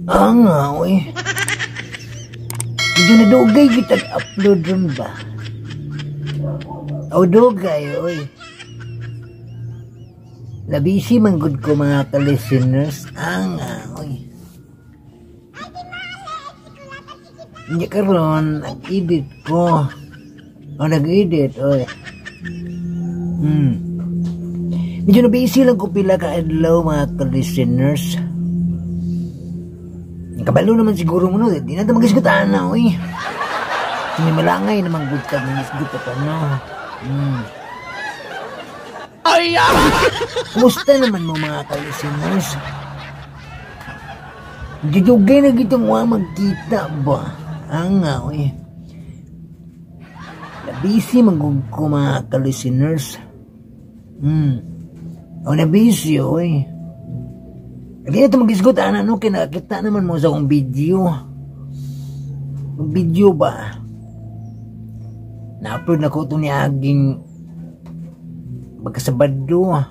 Nga, oy. Medyo nadugay kita upload ron ba? O dugay, oy. Labisi man gud ko mga ka-listeners. Nga, oy. Hindi karon nag-edit ko. O nag-edit, oy. Medyo nabisi lang ko pila ka adlaw mga ka-listeners. Kabalo naman siguro mo no, di na ito mag-isgutan na, oy. Sinimalangay naman good ka, mag-isgut ka no. Ay! Kumusta naman mo mga ka-listeners? Didugay na gitong wa magkita ba? Nga, oy. Nabisi magug ko mga ka-listeners. O nabisi, oy. Hindi na ito mag-isgot, ano, kinakita naman mo sa akong video. Yung video ba? Na-upload na ko ito ni aging magkasabado.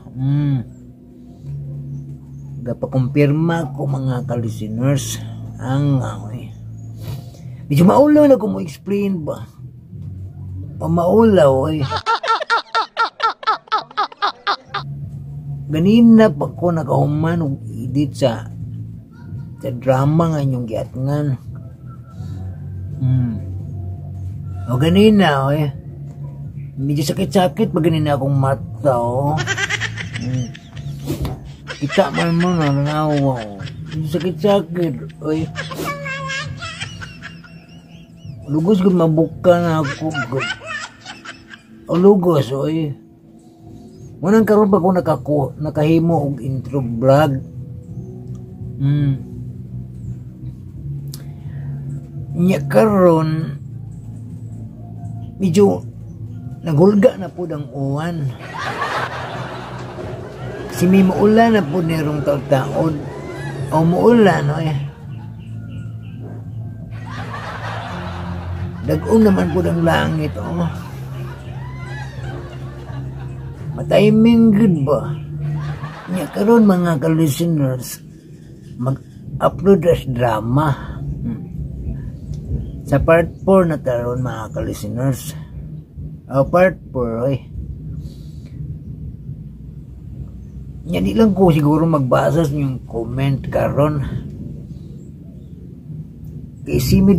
Gapakumpirma ko mga ka-listeners. Ang, oy. Medyo maulaw na ko mo explain ba? Pamaulaw, oy. Ganina pa ko nakahuman og edit sa drama nga inyong giatngan. O ganina, oy. Medyo sakit-sakit pa ganina akong mata, oh. Kita man mo na, nanawa, oh. Medyo sakit-sakit, oy. Lugos gud mabuka na ako, gud. O lugos, oy. Munang karon pa ko nakahimo og intro vlog. Nya karon medyo naghulga na pud ang uwan. Si may muulan na pud nirong taud-taod. O muulan, oy. Dag-om naman pud ang langit, oh. Matiming good ba? Nya karon mga ka-listeners, mag-upload as drama. Sa part 4 na taron mga ka-listeners. O part 4, oy. Nya di lang ko siguro magbasa sa inyong comment karon. Kay simi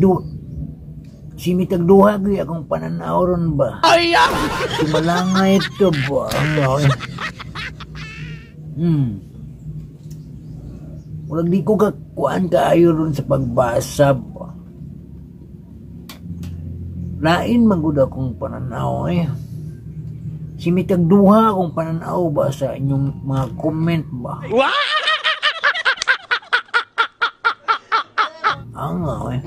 tagduha gyud akong pananaw ron ba? Ay! Sumalangay ito ba? Murag di ko kakuan kaayo ron sa pagbasa ba. Lain man gud akong pananaw, eh. Simi tagduha akong pananaw ba sa inyong mga comment ba? Ang, eh.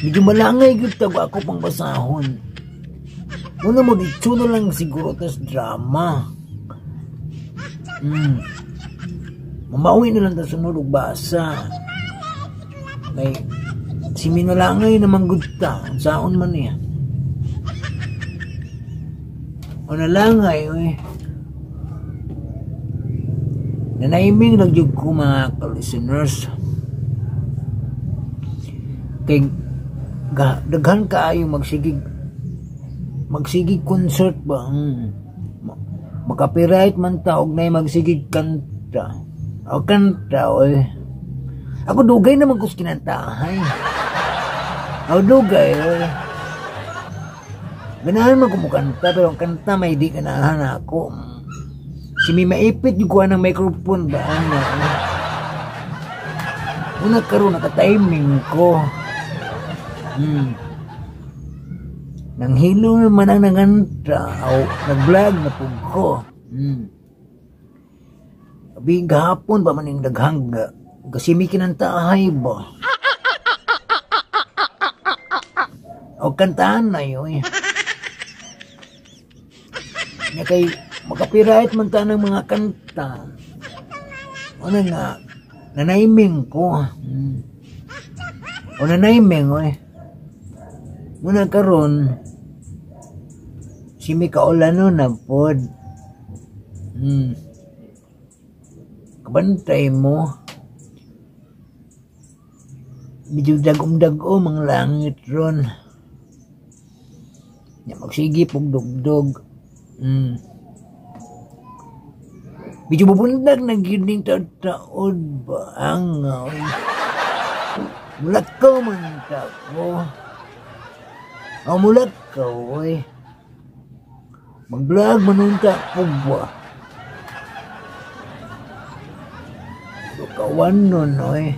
Medyo malangay gyud tag ako pang basahon. Muna mo dito na lang siguro tas drama. Mamawi na lang ta sunod og basa. Kay si minalangay naman gud ta, saon man niya. O nalangay, oy. Nanaiming lang jud ko mga ka-listeners. Kay daghan kaayo magsigig concert ba? Makapiright man ta og nay magsigig kanta. O kanta, oy. Ako dugay naman ko sa kinantahay. O dugay, oy. Ganahan man ko mo kanta, pero ang kanta may di ganahan ako. Si may maipit yung kuha ng microphone ba? Ano? Una karon naka-timing ko. Nanghilo naman ang nanganta o nag-vlog na pug ko. Abi gahapon ba man yung daghang kasi may kinantahay ba? O kantahan na yun. Nya kay makapiright man ta ng mga kanta. Ano nga, nanaiming ko. O nanaiming, oy. Muna karon si Mikaulano na pod. Kabantay mo. Medyo dagom-dago mga langit ron. Ya, magsige pog dugdog. Medyo bubundag na gyud ning taod ba ang oy. Mulakaw man ta ko. O mulakaw oy. Mag-vlog man unta ko ba. Kawan nun oy.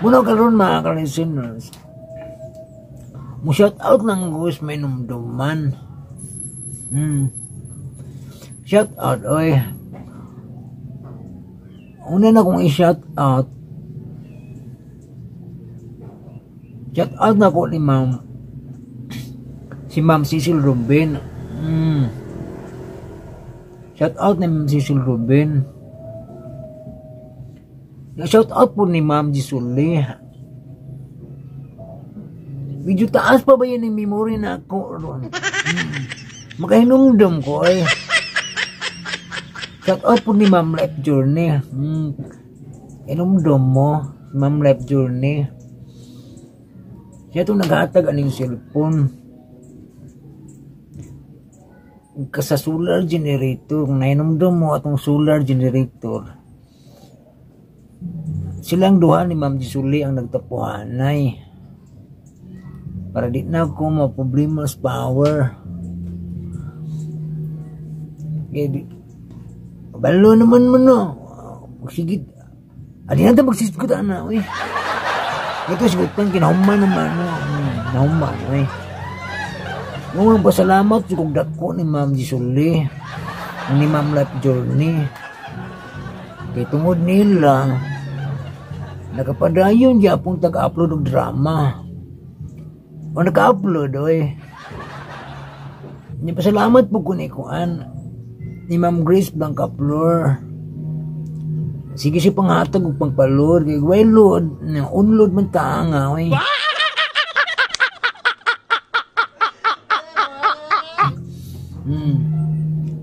Muna karon mga ka-listeners, mo shout out lang ko sa may numduman. Shout out oy. Una na kong i-shout out. Shout out na ko ni Ma'am, si Ma'am Cecil Rubin. Shout out ni Ma'am Cecil Rubin. Shout out po ni Ma'am Gisuli. Medyo taas pa ba yun yung memory na ako ron? Makahinumdum ko ay. Shout out po ni Ma'am Life Journey. Hinumdum mo, Ma'am Life Journey. Siya itong naghatag aning cellphone. Kasa solar generator. Kung nahinumdum mo atong solar generator, silang duha ni Ma'am Gisuli ang nagtapuhanay para di na ako maproblema sa power. Kaya di, balo naman mo no. Magsigit. Adi na ito magsisgot ana, uy. Ito sigutan, kinahuman naman no. Nahuman, uy. Nung pasalamat, sugog dako ni Ma'am Gisuli, ni Ma'am Life Journey. Kaya tungod nila, nakapadayon gyapon tag-upload og drama. O naka-upload oy. Ni pasalamat po ko ni kuan ni Ma'am Grace Blancaflor. Sige siya panghatag og pangpalod kay way load, unload man ta nga oy.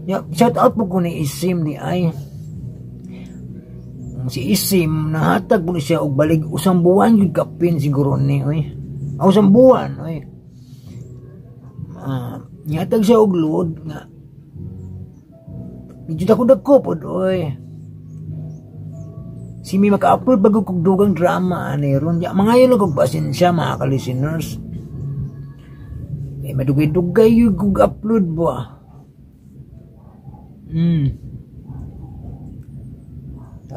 Ya, shout out po ko ni Isim ni ay. Si Isim nahatag po siya og balig usang buwan gyud kapin siguro ni oy. Aw usang buwan oy. Nihatag siya og load nga medyo dako-dako pod oy. Si mi maka-upload bago kog dugang drama ani ron. Ya mangayo lang kog pasensya mga ka-listeners. Kay madugay-dugay gyud kog upload ba.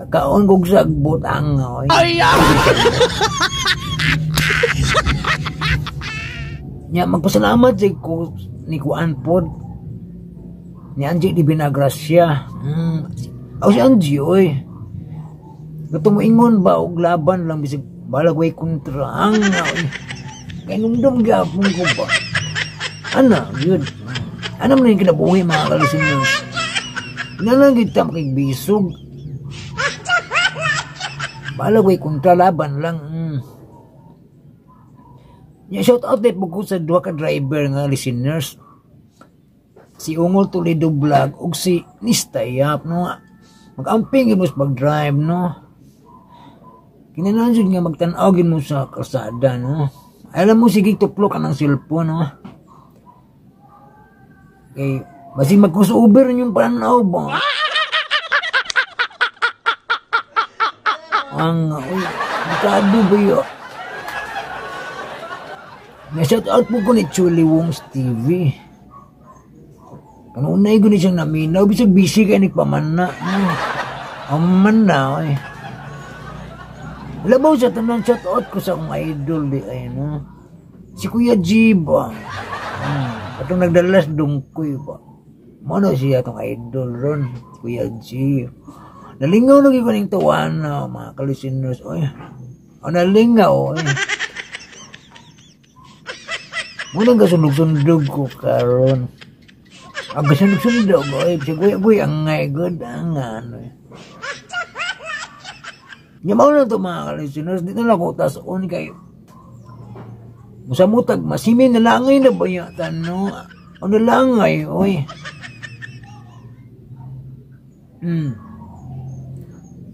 Kaon kog sagbot ang oy. Nya magpasalamat jud ko ni kuan pod ni Angie di Binagracia. Aw si Angie oy. Kato moingon ba og laban lang bisag balag way kontra ang oy. Kay nungdom gyapon ko ba. Ana gyud. Ana man yung kinabuhi mga ka-listeners. Nga lang kita makigbisog. Balag way kontra laban lang. Ya, shout out din po ko sa duha ka driver nga listeners. Si Ungol Toledo Vlog ug si Nistayap no. Mag-amping gyud mo sa pag-drive no. Kinahanglan jud nga magtan-aw gyud mo sa kalsada no. Alam mo sige tuplok ang cellphone no. Kay basig mag-crossover yung pananaw ba. Ang uy, dekado ba yun? Na-shout out po ko ni Chuli Wong's TV. Kanunay ko ni siyang naminaw. Bisag busy kayo nagpamana. Ang mana, oy. Labaw sa tanan, shout out ko sa akong idol di ay no. Si Kuya G ba? Atong nagdalas dungkoy ba? Mano siya atong idol ron, Kuya G. Nalingaw lagi ko ning tawana mga ka-listeners. Oy. O nalingaw, oy. Muna gasunog-sundog ko karon. Ang gasunog-sundog, oy. Si Kuya Kuya, ang ngay, good, ang ano. Nya mao na to mga ka-listeners. Dito lang ko tason kay musamutag, masimi na langay na ba yata, no? Ano langay, oy.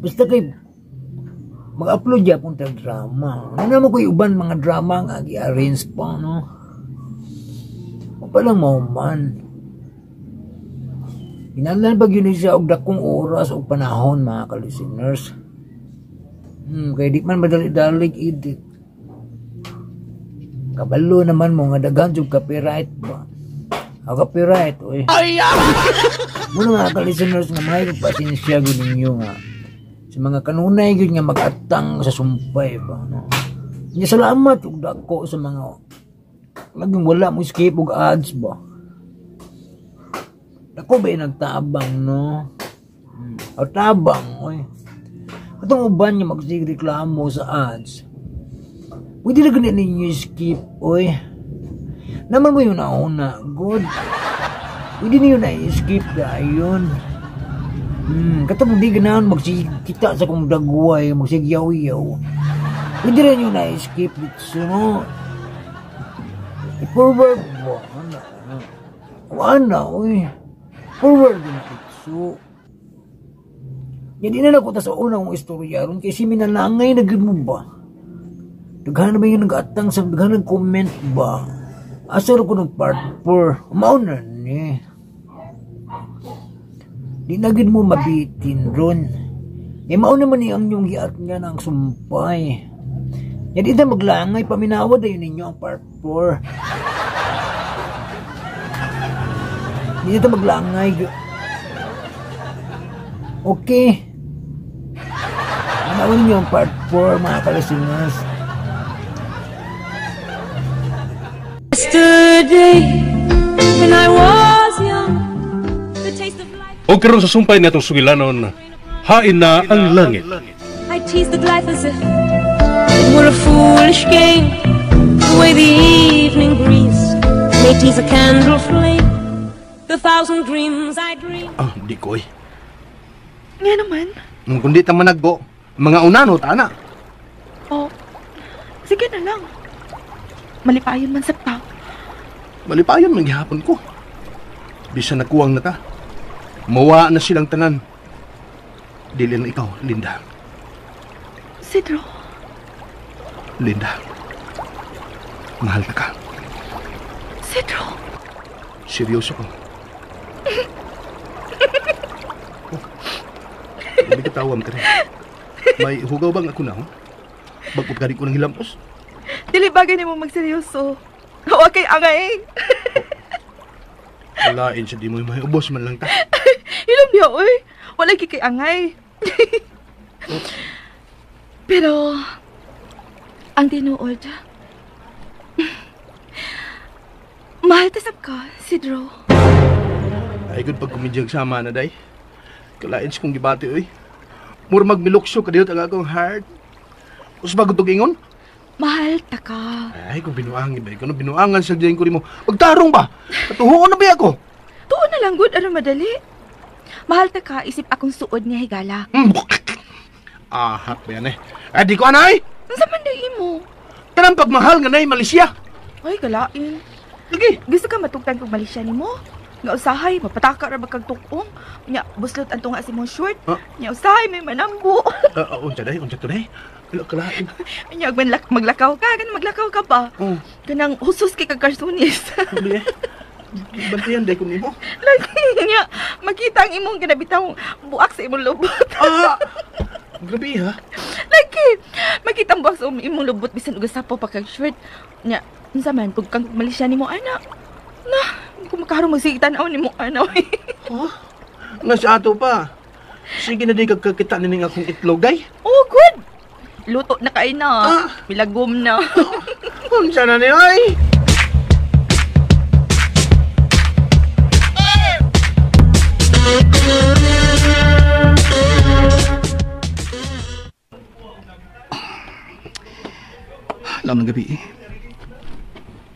Basta kay mag-upload yapon tag drama. Ano naman ko uban mga drama nga gi-arrange pa, no? O pa lang mahuman. Kinahanglan pag yun siya og dakong oras o panahon, mga ka-listeners. Kay di man madali-dalig edit. Kabalo naman mo nga daghan jud copyright ba. Ang copyright, oy. Ay! Muna mga ka-listeners nga may pasensya gud ninyo nga sa mga kanunay gyud nga mag-atang sa sumpay ba, no. Nya salamat ug dako sa mga laging wala mo skip og ads ba. Dako ba yung nagtabang, no? O tabang, oy. Katong uban nga magsige reklamo sa ads. Pwede na ganun ninyo skip, oy. Naman mo yung nauna, good. Pwede niyo na i-skip dayon. Katong di ganahan magsigita sa kong dagway, magsigyaw-yaw. Pwede rin nyo na i-skip dito, no? I-forward mo. Ano? Ano, oy. Forward din dito. Yan, di na lang ko ta sa unang istorya ron kasi minalangay na gud mo ba? Daghan na ba yung nag-atang sa daghan nag-comment ba? Asa ra ko ng part 4? Mauna ni. Di na gid mo mabitin ron. Eh mauna man ni ang inyong giat nga ng sumpay. Yan di na maglangay, paminawa dayon ninyo ang part 4. Di na maglangay. Okay. Paminawa ninyo ang part 4, mga ka-listeners. Yesterday, when I was young, the taste of life. O karon sa sumpay natong sugilanon, hain na ang langit. I teased at life as if it were a foolish game. The way the evening breeze may tease a candle flame. The thousand dreams I dream. Ah, di ko eh. Nga naman. Kung di ta managbo, mga unano, tana. Oh, sige na lang. Malipayon man sa tao. Malipayon man gihapon ko. Bisan nakuwang na ta. Mawa na silang tanan. Dili na ikaw, Linda. Sidro. Linda. Mahal na ka. Sidro. Seryoso ko. Oh. Hindi ka tawam ka rin. May hugaw bang ako na, ho? Bago pa rin ko ng hilampos? Dili bagay ni mo magseryoso. Huwag kay angay. Walain siya di mo may ubos man lang ta. Hilom niya, oy. Wala kay angay. Pero, ang tinuod, mahal tasab ka, Sidro. Ay, good pag kumidyag sama na, day. Kalain siya kong gibati, oy. Mura magmilukso ka dito ang akong heart. Us bago ingon? Mahal ta ka. Ay, kung binuangin ba? Kung binuangan sa diyan ko nimo. Magtarong ba? Katuhuon na ba ako? Tuon na lang, good. Ano madali? Mahal ta ka, isip akong suod niya higala. Ahak ba yan eh? Ay, di ko anay! Unsa man di mo? Kanang pagmahal nga nay Malaysia. Ay, kalain. Lagi. Gusto ka matugtan kog Malaysia nimo? Nga usahay, mapataka ra ba kag tukong? Nya, buslot ang tunga si mong short. Huh? Nya usahay, may manambo. Unsa day? Unsa to day? Kalain. Nya, maglakaw ka. Ganang maglakaw ka pa. Oh. Kanang husos kay kag karsunis. Sabi eh. Bantayan day kung imo. Lagi nya, makita ang imong ginabitang buak sa imong lubot. Ah! Grabe ha. Lagi, makita ang buak sa imong lubot bisan og sapo pa kag short. Nya, unsa man tug kang Malaysia nimo ana. Na, hindi ko makaharong magsigitan-aw nimo ana. Ha? Nga sa ato pa. Sige na di kag kakita nining akong itlog day. Oh, good. Luto na kay na. Ah. Milagom na. Unsa na ni ay? Alam ng gabi eh.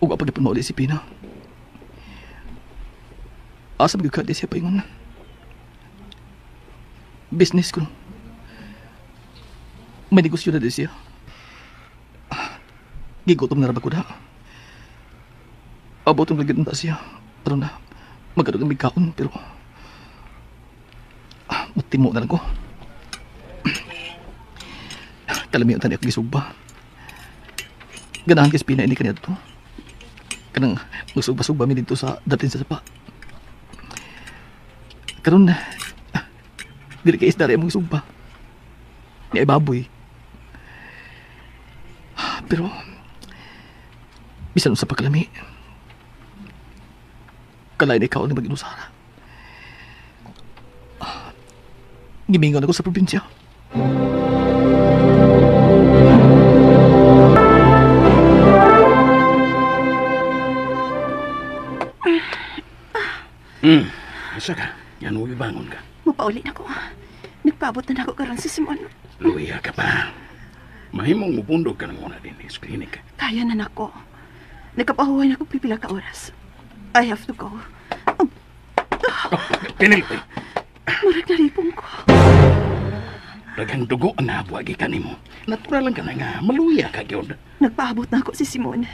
Uga pag ipon mauli si Pina. Asa magkakadi siya paingon. Business ko. May negosyo na di siya. Gigutom na rabag ko da. Abot ang lagyan na siya. Pero na, magkaroon ng migkaon, pero Timo na lang ko. Kalamiyon tani ako gisugba. Ganahan kay Pina ini kaniya to. Kanang magsugba-sugba mi dito sa datin sa sapa. Karon dili kay isda rin among sugba. Ni ay baboy. Pero bisan sa pagkalami, kalain ikaw ni mag-inusara. Gimingon ako sa probinsya. Asa ka? Yan, uwibangon ka. Mapauli na ko. Nagpaabot na ako karon si Simon. Luya ka pa. Mahimong mupundog ka ng una din sa klinik. Kaya na nako. Nagkapahuway na ako pipila ka oras. I have to go. Oh, Penelope. Murag naripong ko. Daghang dugo ang nabuagi ka nimo. Natural lang ka na nga. Maluya ka, gyud. Nagpaabot na ako si Simon.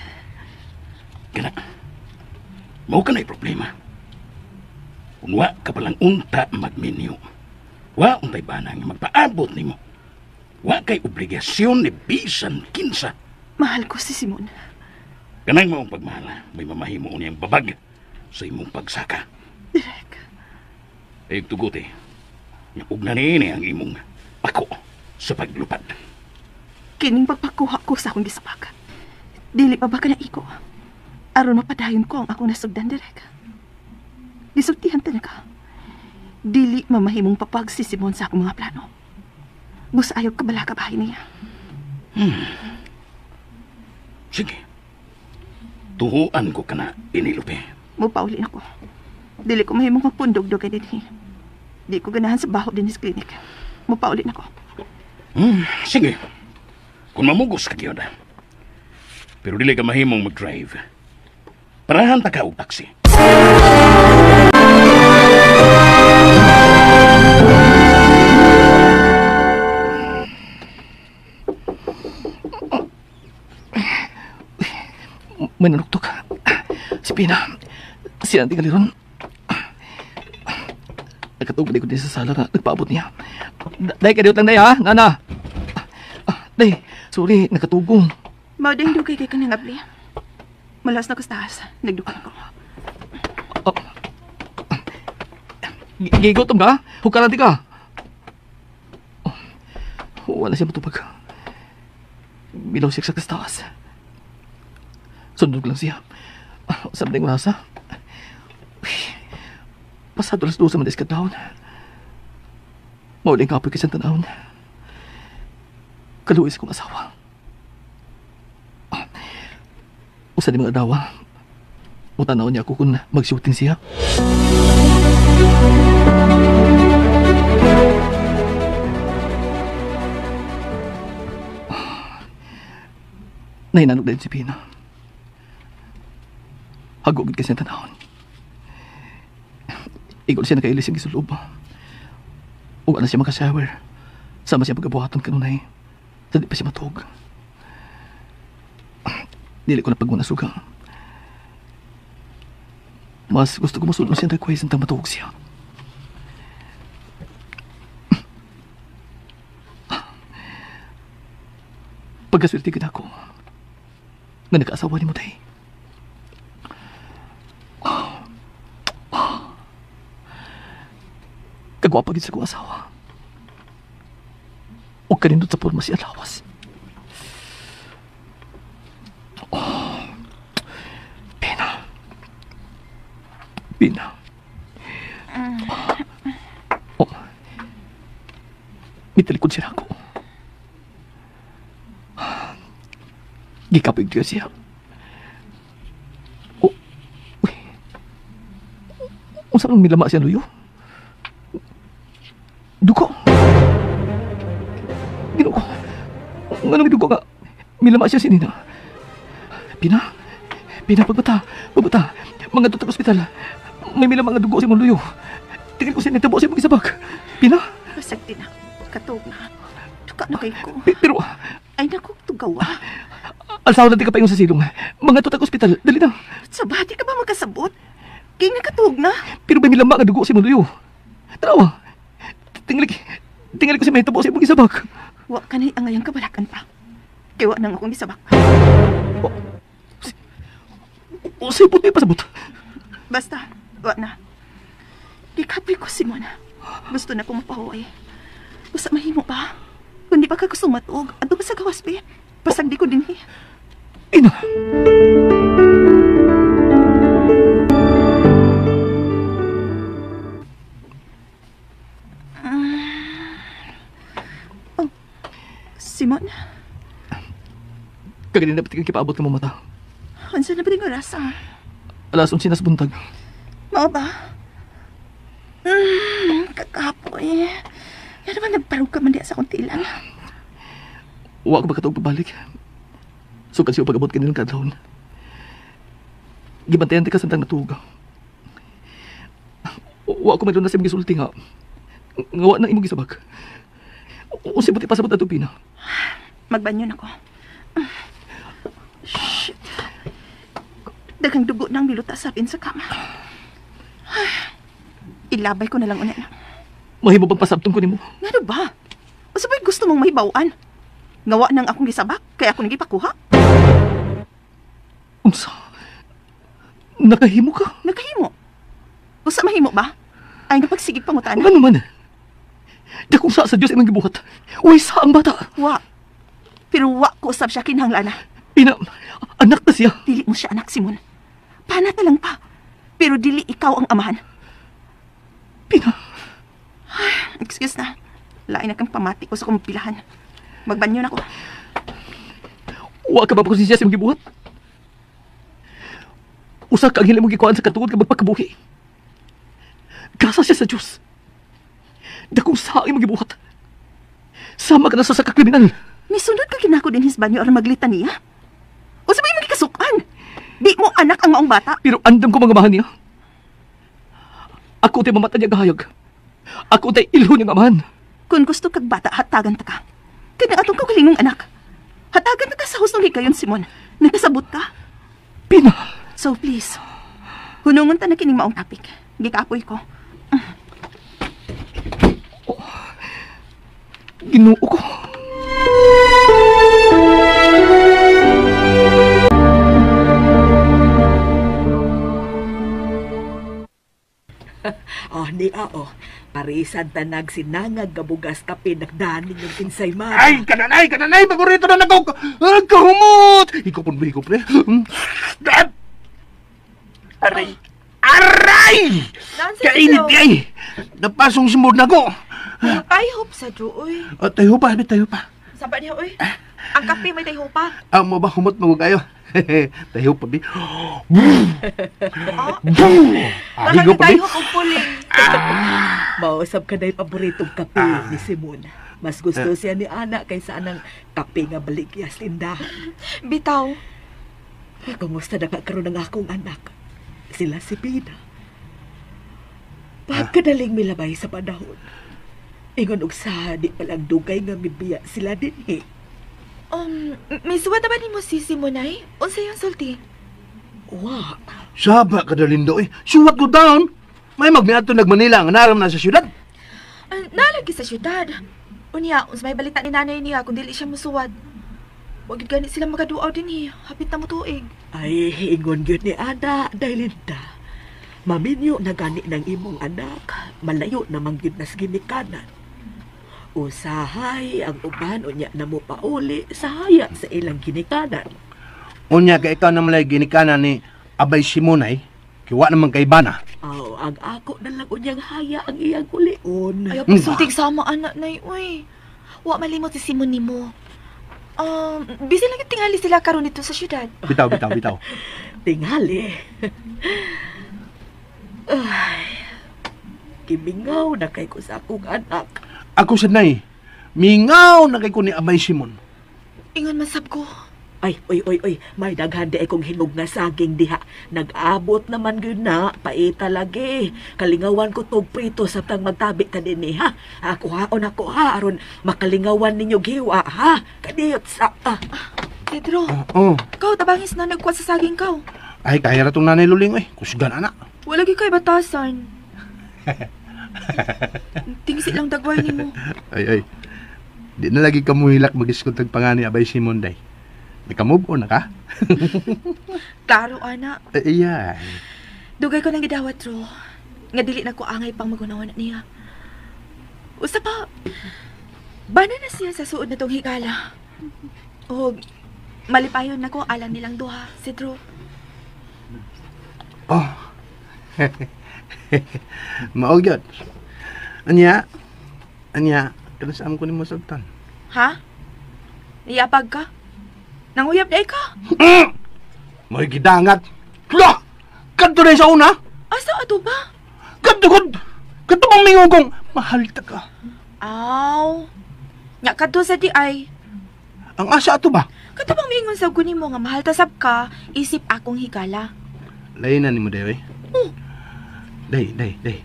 Kana. Mao ka na'y problema. Kung wa ka palang unta magminyo, wa untay banang magpaabot nimo. Wa kay obligasyon ni bisan kinsa. Mahal ko si Simon. Kanang maong pagmahala, may mamahimo niyang babag sa imong pagsaka. Direk. Ay tugot eh. Ug na niini ang imong pako sa paglupad. Kining pagpakuha ko sa akong gisabak. Dili pa ba ka naiko? Aron mapadayon ko ang akong nasugdan, Direk. Gisultihan ta na ka. Dili mamahimong papag si Simon sa akong mga plano. Gusto ayaw kabala ka bahay niya. Sige. Tuhuan ko ka na, Penelope. Mupaulin ako. Dili ko mahimong magpundog-dog kay dinhi. Di ko ganahan sa baho din sa klinik. Mupaulin ako. Sige. Kung mamugos ka gyud. Pero dili ka mahimong mag-drive. Parahan ta ka og taxi. May nanuktok. Si Pina. Siya ang tingaliron. Nakatugod ko din sa sala na nagpaabot niya. Day, kadiyot lang day ha, Nana. Day, sorry, nakatugong. Mauding dugay kay kanang abli. Malas na kastaas. Nagdukan ko. Oh. Gigutom ka? Hukaran di ka. Oh, wala siya matupag. Bilaw siya sa kastaas. Sundog lang siya. Sa mga nasa. Pasado alas 12 man iskad taon. Mauling kapoy kasang tanawon. Kaluis kong asawa. Usa ni mga dawa. Mutanaw niya ako kung mag-shooting siya. Nahinanok din si Pina. Hagugid kasi ang tanahon. Igol siya nakailis ang gisulob. Uga na siya makashower. Sama siya pagkabuhaton kanunay. Sa di pa siya matug. Dili ko na pagmuna suga. Mas gusto ko masulong siya request ang matuog siya. Pagkaswerte ka na ako nga nag-asawa ni mo tayo. Kagwapa gid sa kong asawa. O kanindot sa porma siya lawas. Oh. Pina. Pina. Oh. Mitalikod siya ako. Gikapoy diyo siya. Oh. Uy. Unsa man milama siya luyo? Dugo. Ginoo ko. Nganong dugo nga? Milama siya si Nina. Pina. Pina, pagbata. Pagbata. Mga tutag ospital. May milama nga dugo sa imong luyo. Tingin ko siya nitabo sa imong isabak. Pina. Basag din ako. Katog na. Tuka na kay ko. Pero... Ay naku, tugawa. Alsaw na di ka pa yung sa silong. Mga tutag ospital. Dali na. Sa bati ka ba magkasabot? Kaya nakatug na. Pero may milama nga dugo sa imong luyo. Tarawa. Tingali ko si may tabo sa imong gisabak. Wa kanay ang ngayang kabalakan pa. Kay wa nang akong gisabak. O sipot may pasabot. Basta, wa na. Gikapoy ko, Simon. Gusto na kong mapahuway. Basta mahimo pa. Kung di pa ka gusto matuog, adto pa sa gawas, be. Pasag di ko din, eh. Ina. Oh, Simon? Kaganina pati kang kipaabot ka mo mata. Unsa na ba din oras, ah? 11:00 na sa buntag. Mao ba? Kakapoy. Yan naman nagparog ka man diya sa akong tilan. Wa ko ba katuog pabalik? Sugad siya pag-abot kanilang kadlawon. Gibantayan ka sa natuog. Wa ko mayroon na sa imong gisulti nga. Nga wa na imong gisabak. Unsay buti pasabot ato, Pina? Magbanyo na ko. Shit. Daghang dugo nang miluta sa apin sa kama. Ilabay ko na lang una na. Mahimo bang pasabtong ko nimo? Ngano ba? Usa ba'y gusto mong mahibaw-an? Ngawa nang akong gisabak, kaya ako nagipakuha. Unsa? Nakahimo ka? Nakahimo? Usa mahimo ba? Ay, napagsigig pangutana. Ano man? Di kung sa Diyos imong gibuhat. Uy, sa ang bata. Wa. Pero wa ko usab siya kinahanglan. Pina, anak na siya. Dili mo siya anak, Simon. Panata lang pa. Pero dili ikaw ang amahan. Pina. Ay, excuse na. Lain na kang pamati ko sa kumpilahan. Magbanyo na ko. Wa ka ba pasensya sa imong gibuhat? Usa ka ang hila mong gikuan sa katungod ka magpakabuhi. Gasa siya sa Diyos. Dakong sa imong gibuhat. Sama ka na sa sakakriminal. Misunod ka kinako din his banyo aron maglita niya. O sabay mo gikasukan. Di mo anak ang maong bata. Pero andam ko mga amahan niya. Ako tay mamata niya gahayag. Ako tay ilho niyang amahan. Kung gusto kag bata, hatagan ta ka. Kaya atong kagalingong anak. Hatagan ta ka sa hustong higayon, Simon. Nagkasabot ka. Pina! So please, hunungon ta na kining maong topic. Gikapoy ko. Oh, Ginoo ko. Oh, ni oo. Parisan tanag sinangag gabugas kape nagdanin yung ensaymada. Ay, kananay, kananay, paborito na nako. Ay, kahumot. Ikaw pun ba, ikaw pre? Aray! Aray! Kainit kay! Napasong simod na ko. Tayo sa Drew, oy. Oh, tayo pa, tayo pa. Saba niya, oy. Ang kape may tayo pa. Ah, mo ba humot mo kayo? Tayo pa, bi. Ah, higo pa, bi. Tayo kong puling. Mausap ka na yung paboritong kape ni Simon. Mas gusto siya ni Ana kaysa anang kape nga baligyas tindahan. Bitaw. Kumusta na karoon ng akong anak? Sila si Pina. Pagkadaling milabay sa panahon. Ingon og sa di palang dugay nga mibiya sila dinhi. Misuwat na ba nimo si Simonay? Unsa yung sulti? Wa. Saba ka dalindo eh. Suwat ko down. May magmiadto nag Manila nga naram na sa syudad. Nalagi sa syudad. Unya, unsa may balita ni nanay niya kung dili siya musuwat. Wa gid gani sila makaduaw dinhi. Hapit na mo tuig. Ay, ingon gyud ni Ana, Dailinda. Maminyo na gani ng imong anak. Malayo namang gyud nas ginikanan. Usahay ang uban unya na mo pauli sa haya sa ilang ginikanan. Unya ka ikaw na malay ginikanan ni Abay Simonay, kiwa naman kay Bana. Aw, ang ako na lang unyang haya ang iyang ulion. Ayaw pagsultig sama anak nay, uy. Wa malimot si Simon nimo. Busy lang yung tingali sila karon dito sa syudad. Bitaw, bitaw, bitaw. Tingali. Ay, kimingaw na kay ko sa akong anak. Ako sa nay, mingaw na kay ko ni Abay Simon. Ingon man sab ko. Ay, oy, oy, oy, may daghan di ay kong hinog nga saging diha. Nag-abot naman gyud na, paita lagi. Kalingawan ko tog prito sa tang magtabi ta dinhi, ha. Ako haon ako ha, aron makalingawan ninyo giwa, ha. Kadiyot sa Pedro. Oh. Ikaw tabangis na nagkuha sa saging kaw. Ay, kaya ra tong nanay Luling oy. Kusgan ana. Wala gyud kay batasan. Tingsi lang dagway nimo. Ay, ay. Di na lagi ka muhilak mag-iskot pangani abay Simon day. Naka-move on na ka? Klaro, ana. Ay, iya. Dugay ko nang gidawat, Ro. Nga dili na ko angay pang magunawan na niya. Usa pa, bana na siya sa suod na tong higala. O, malipayon na ko alang nilang duha, si Drew. Oh. Maog yun. Anya? Anya? Kada saan ko ni mo sagtan? Ha? Niyapag ka? Nanguyab na ka? May gidangat. Lah! Kadto na sa una? Asa ato ba? Kadto ko! Kadto bang mingon kong mahal ta ka? Aw. Nya kadto sa di ay. Ang asa ato ba? Kadto bang mingon sa guni mo nga mahal ta sab ka, isip akong higala. Lain na ni mo day, oy. Oh. Day, day, day.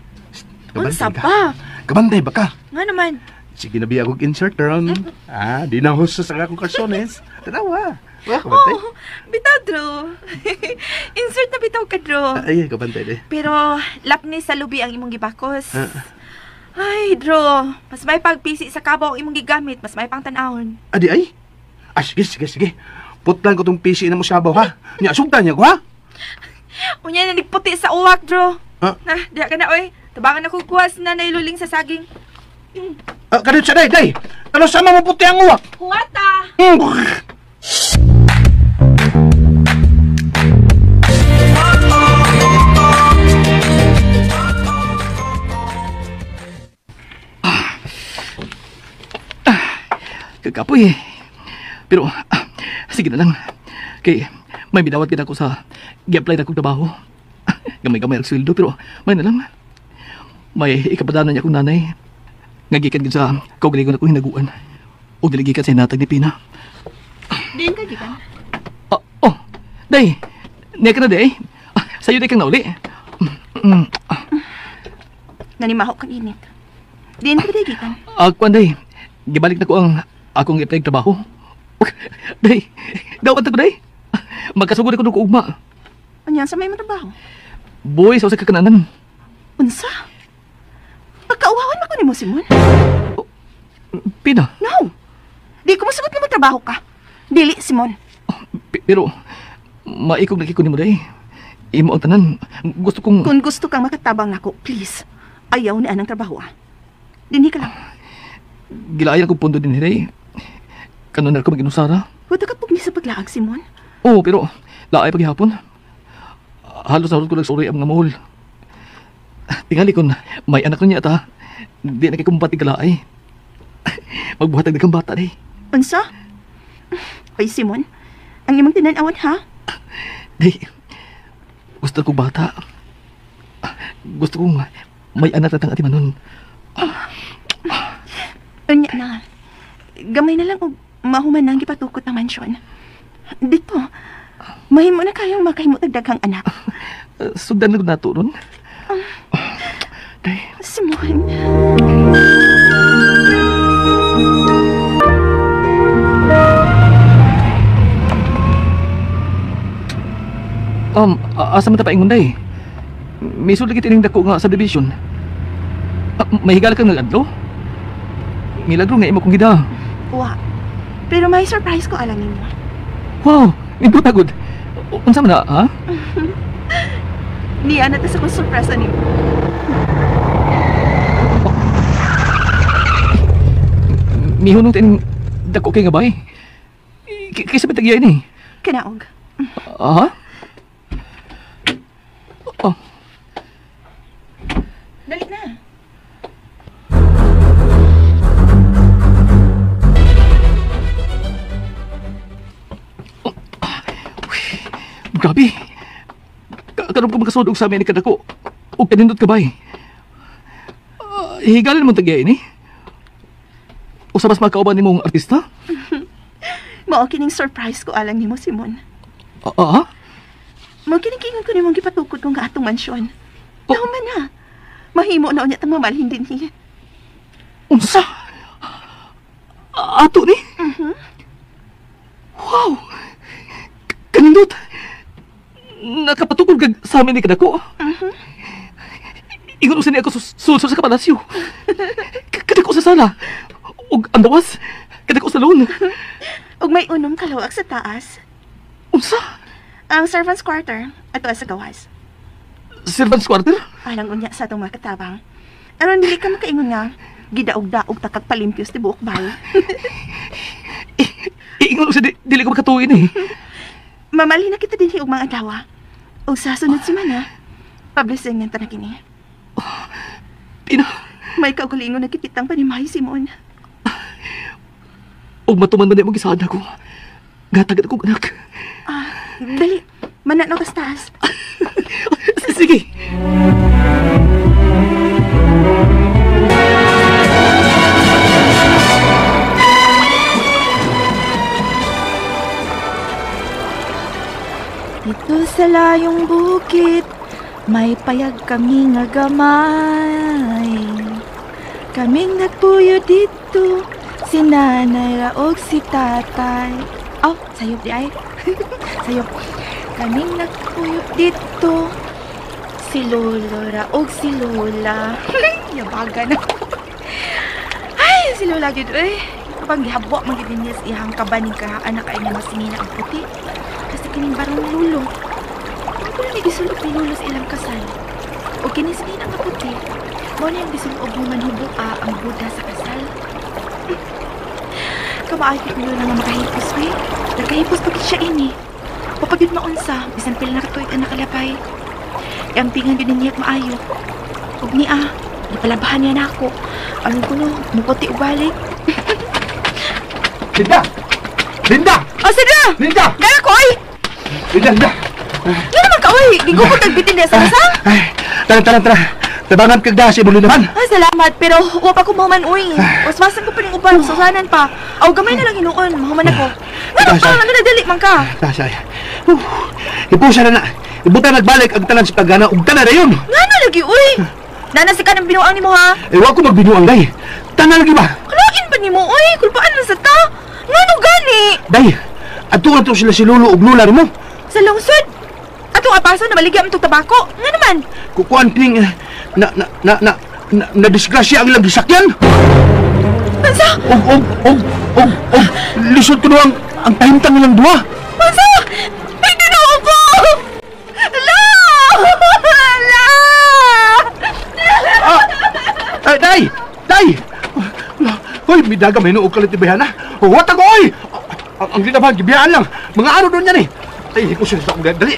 Unsa ba? Kabantay ba ka? Nga naman. Sige na biya akong insert ron. Ah, di na husto sa akong karsones. Tanawa. Wala kabantay. Oh, bitaw, Drew. Insert na bitaw ka, Drew. Ay, kabantay day. Pero lapni sa lubi ang imong gibakos. Ah. Ay, Drew. Mas may pagpisi sa kabaw ang imong gigamit, mas may pang tan-awon. Adi ay. Ah, sige, sige, sige. Putlan ko tong PC na mo sabaw, ha? Nya, sugtan niya ko, ha? Unya na nagputi sa uwak, Drew. Ah? Na, diha ka na, oy. Tabangan ako kuwas na nailuling sa saging. Ah, kadto sa day, day. Ano sama mo puti ang uwak? Huwata! Kagapoy eh. Pero, sige na lang. Kay, may bidawat kita ko sa gi-apply na kong trabaho. Gamay-gamay ang sweldo, pero may na lang. May ikapadanan niya akong nanay. Ngagikan gid sa kaugalingon akong hinaguan. O diligikan sa hinatag ni Pina. Diin ka gikan. Oh, day. Niya ka na, day. Sa'yo day kang nauli. Nanimaho kang init. Diin ka day gikan. Kuan, day. Gibalik na ko ang akong i-apply trabaho. Day, dawat ako, day. Magkasugod ako ng ugma. Anyan sa may trabaho. Boy, sa usa ka kananan. Unsa? Pagkauwawan ako nimo, Simon. Pina? No. Di ko mosugot nga magtrabaho ka. Dili, Simon. Pero, maikog na kiko nimo, day. Imo ang tanan. Gusto kong... Kung gusto kang makatabang nako, please. Ayaw ni anang trabaho, ah. Dinhi ka lang. Gilaayan akong pondo din, day. Kanon na ako mag-inusara. Wala ka pugni sa paglaag, Simon. Oo, pero laay paghihapon. Halos na ko nagsuri ang mga mahol. Tingali kun may anak niya ta. Di na kay kumpati kalaay. Magbuhat ang daghang bata day. Unsa? Ay, Simon. Ang imong tinan-awan, ha? Day, gusto kong bata. Gusto kong may anak na tang atimanon. Unya na. Gamay na lang og mahuman na ang gipatukot ng mansyon. Dito, mahimo na kayong makahimo og daghang anak. Sugdan na nato ron. Day. Simon. Asa man ta paingon, day? Misud lagi tining dako nga subdivision. May higala kang nagadlo? Milagro nga imo kong gida. Wa. Pero may surprise ko alang nimo. Wow, nindot na gud. Unsa man na, ha? Niya na ta sa kong surpresa nimo. Oh. Mihunong tining dako kay nga bay. Kaysa ba tagya ini? Kanaog. Ha? Oh. Dali na. Oh. Grabe. Karon ko makasudog sa amin ni kadako. Og kanindot ka bay. Higalan mo tagya ini. Usa mas makauban nimong artista? Mao kining surprise ko alang nimo, Simon. Ah? Mao kining kingon ko nimong gipatukod kong atong mansyon. Oh. Nahuman na. Mahimo na unya tang mamalhin dinhi. Unsa? Ato ni? Mhm. Wow! Kanindot! Nakapatukod kag sa amin ni kadako. Mhm. Giingon usa ni ako sulsol sa palasyo. Kadako sa sala. Ug ang dawas, kadako sa salon. Ug may unom kalawak sa taas. Unsa? Ang servant's quarter ato sa gawas. Servant's quarter? Alang unya sa atong mga katabang. Aron dili ka makaingon nga gidaog-daog ta kag palimpios tibuok bay. Iingon usa dili ko makatuin eh. Mamali na kita dinhi og mga adlaw. Og sa sunod semana, pablessing nanta na kini. Oh, Pina. May kaugalingon na kitang panimahay, Simon. Og matuman man di mo gisaad ako. Gatagad akong anak. Dali, mananaw ka sa taas. Sige. Dito sa layong bukid, may payag kami nga gamay. Kaming nagpuyo dito, si nanay raog si tatay. Oh, sayop di ay. Sayop. Kaming nagpuyo dito, si lolo raog si lola. Yabagan ako. Ay, si lola gyud eh. Kapag gihabwa man gyud niya sa iyang kabaning ka anak ay nga masingina ang puti. Kasi kining barong lulo. Ang kulo ni gisulob ni lolo sa ilang kasal. O kini singina nga puti. Mao na yung gisulob ni manhubua ang buda sa kasal. Kamaayot ni lola nga makahipos we. Nagkahipos pagit siya ini. Papagid maunsa, bisan pila na katuig ang nakalabay. Ang tingan yun niya maayo. Ug niya, gipalabahan niya na ako. Anong kuno, muputi ubalik. Linda! Linda! Oh, sige! Linda! Gana ko, oy! Linda, Linda! Gana man ka, oy! Gigugod nagbitin niya sa kasang? Ay, tara, tara, tara. Tabangan kag dahas, ibuli naman. Ah, salamat, pero wa pa ko mahuman, uy. Waswasan ko pa rin uban, susanan pa. Aw, gamay na lang hinuon, mahuman ako. Ngano pa, ano nagdali man ka? Tasay. Ipusa na na. Ibuta nagbalik ang tanan sa pagana, ug tanan na yun. Ngano lagi, uy? Nana si ka ng binuang nimo ha? Eh, wa ko magbinuang, day. Tanan lagi ba? Kalain pa nimo, uy. Kulpaan na sa ta. Ngano gani? Day, ato na to sila si Lolo ug Lola nimo. Sa lungsod. Atong apaso na maligya man tong tabako. Nga naman? Kukuan kining na disgrasya ang ilang gisakyan. Mansa? Og lisod kuno ang kahimtang nilang duha. Mansa? Ay, Ginoo ko! La! La! Ay, day! Day! Hoy, midaga may noog kalit ni Bayana. What ako, oy! Ang linabahan, gibiyaan lang. Mga araw doon yan eh. Ay, ko siya sa akong dali.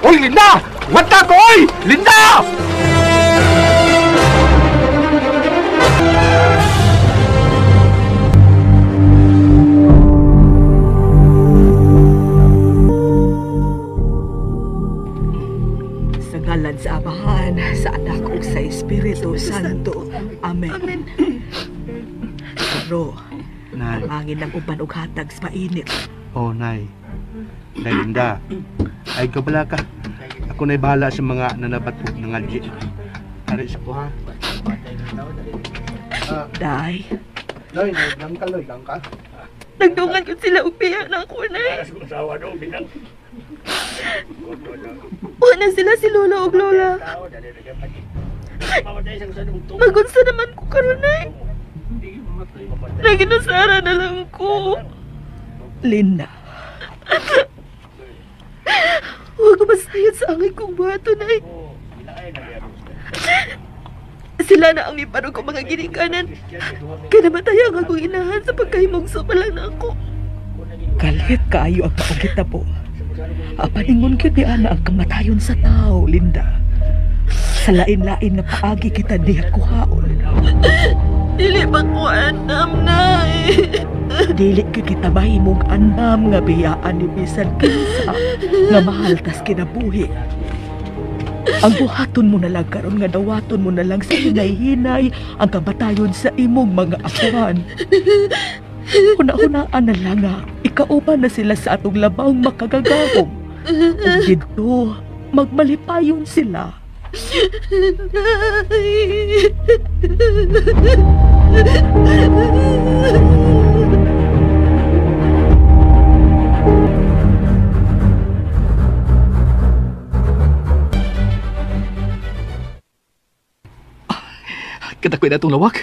Oy, Linda! What ako, oy! Linda! Sa ngalan sa Amahan, sa Anak ug sa Espiritu Santo. Amen. Amen. Pero, Nay. angin ng uban og hatag sa mainit. Oh, Nay. Nay, Linda. Ay, kabala ka. Ako na'y bahala sa mga nanabat og nangadji. Ari sa ko, ha? Day. Loy, gangka, Loy, gangka. Nagdungan ko sila og piya na ako, Nay. Wala sila si Lolo og Lola. Magunsa naman ko karon, Nay. Naginusara na lang ko. Linda. Huwag ko masayad sa angay kong buhato, Nay. Sila na ang miparog ko mga ginikanan. Kinamatay ang akong inahan sa pagkahimugso pa lang na ako. Kalit kaayo ang maugita po. Apaningon gyud ni ana ang kamatayon sa tao, Linda. Sa lain-lain na paagi kita diha kuhaon. Dili ba ko anam, Nay? Dili gyud kita mahimong andam nga biyaan ni bisan kinsa nga mahal tas kinabuhi. Ang buhaton mo na lang karon nga dawaton mo na lang sa hinay-hinay ang kamatayon sa imong mga apuhan. Huna-hunaan na lang nga ikauban na sila sa atong labang makagagahom. Ug didto magmalipayon sila. Dako na itong lawak.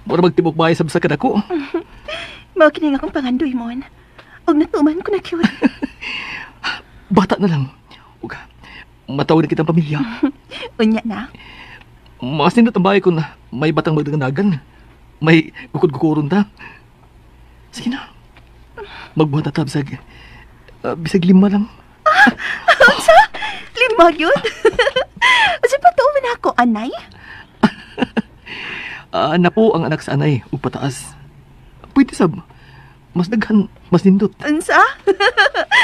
Mura magtibok bahay sa ka dako. Mao kini nga akong pangandoy mon. Og natuman ko na cute. Bata na lang. Ug matawag na kitang pamilya. Unya na. Mas nindot ang bahay ko na may batang magdanganagan. May kukod-kukuron ta. Sige na. Magbuhat na ta bisag bisag 5 lang. Unsa? 5 yun? Kasi patuo man ako, anay? Napo ang anak sa anay ug pataas. Pwede sab. Mas daghan, mas nindot. Unsa?